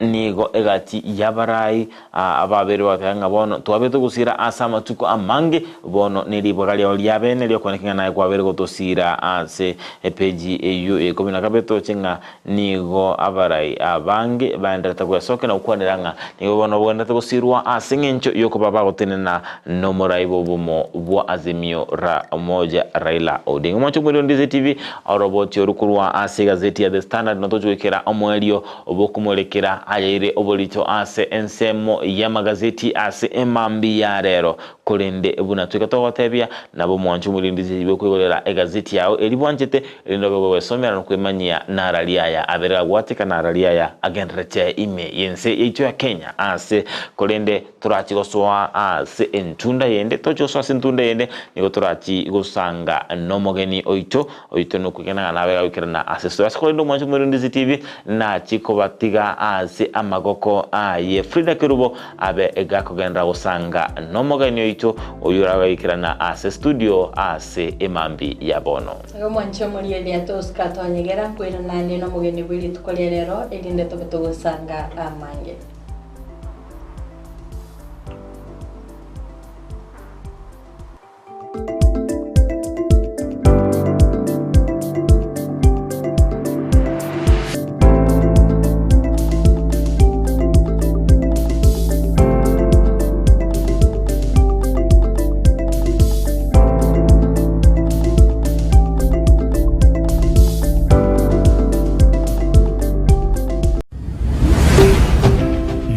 nigo egati y'abarai ababere bagateba ng'a bono twabete gosira ase amatuko amange, bono neribaga riao riabene riokoeneka ng'a naye kwabere gotosira ase epeji eyio ya ikomi na kabere toroche ng'a Nigo abarai abange baenderete gwesokia na gokwanera ng'a nigo bono bogenderete gosirwa ase engencho y'okoba bagotenena nomorai bw'obomo bwa Azimio la Umoja Raila Odinga. Omwancho omoerio Ndizi TV oroboti oru korwa ase egazeti ya The Standard notoche goikera omoerio bokomorekera ayaire oborito ase ensemo y'amagazeti ase emambia ya rero. Korende buna toika togotebia, nabo omwancho omorindi tibe okoigorera egazeti yao eria bwanchete, erinde obe gogwesomera na kwemanyia narari aya abere agwateka narari aya agenderete ime y'ense yaito ya Kenya ase korende torachi gosoa ase entunda yende tochi gosoa ase entunda yende nigo torachi gosanga nomogeni oito oito nokwegena ng'a nabe gagoikerana ase story ase korende omwancho omorindi TV nachi kobatiga ase amagoko aye Frida Kerubo abe gakogenderera gosanga nomogeni oito oyio oragoikerana ase studio ase emambi ya bono. Igo mwanche omorieria tosika twanyegera koirana ande nomogeni bwe rituko ria rero, erinde tobe togosanga amange.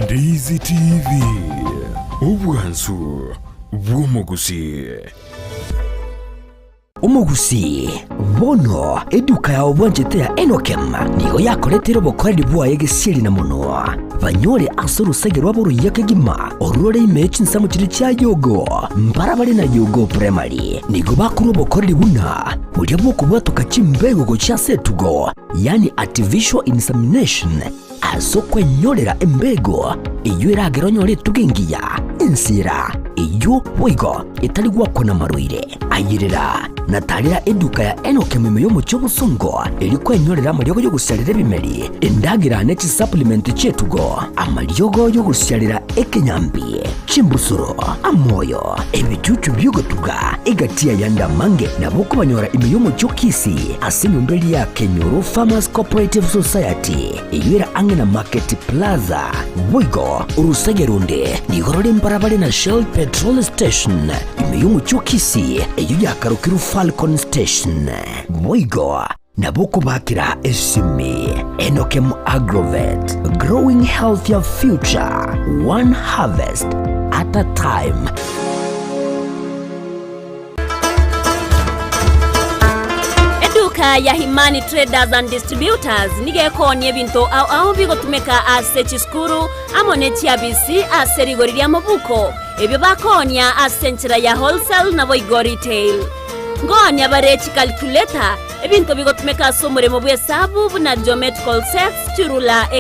Ndizi TV, obwansu bw'omogusii. Omogusii, bono eduka yao bwanchete ya Enokem nigo yakoretire obokoreri bwaye gesieri na monwa, banyore ase orosege rwabo oruya kegima, orwo rore ime ye chinsemo chiria chia Yogo, mbarabare na Yogo Primary. Nigo bakorwa obokoreri buna boria bw'okobwatoka chimbego gochia ase etugo, yaani artificial insemination, Ase okwenyorera embego eyio eragere onyore etugo engiya, ensira eyio boigo etari gwakwa namarwaire. Ayerera na tarera eduka ya Enock ememo y'omochie obosongo erio kwenyorera amariogo y'ogosiarera ebimeri, endagera ne chisupplement chi'etugo, amariogo y'ogosiarera ekenyambi, chimbusuro, amoyo, ebichuchu bi'ogotuga, egati y'ayande amange nabo okobanyora ime y'omochie o Kisii ase enyomba eria ya Kenyoro Farmers Cooperative Society. Eyio ere ang'e na Market Plaza. Boigo orosege ronde nigo rore mbarabare na Shell Petrol Station ime y'omochie o Kisii, eyio yakarokirwe Falcon Station. Boigo nabo okobakera esimi Enokem Agrovet, growing healthier future, one harvest at a time. Eduka ya Himani Traders and Distributors nigo ekoonia ebinto ao ao bigotumeka ase chisukuru amo ne chiabisi ase rigori ria mobuko, ebio bakoonia ase enchera ya wholesale naboigo retail. Nkoonia bare chicalculator, ebinto bigotumeka ase omoremo bw'esabu buna geometrical sets, chirula.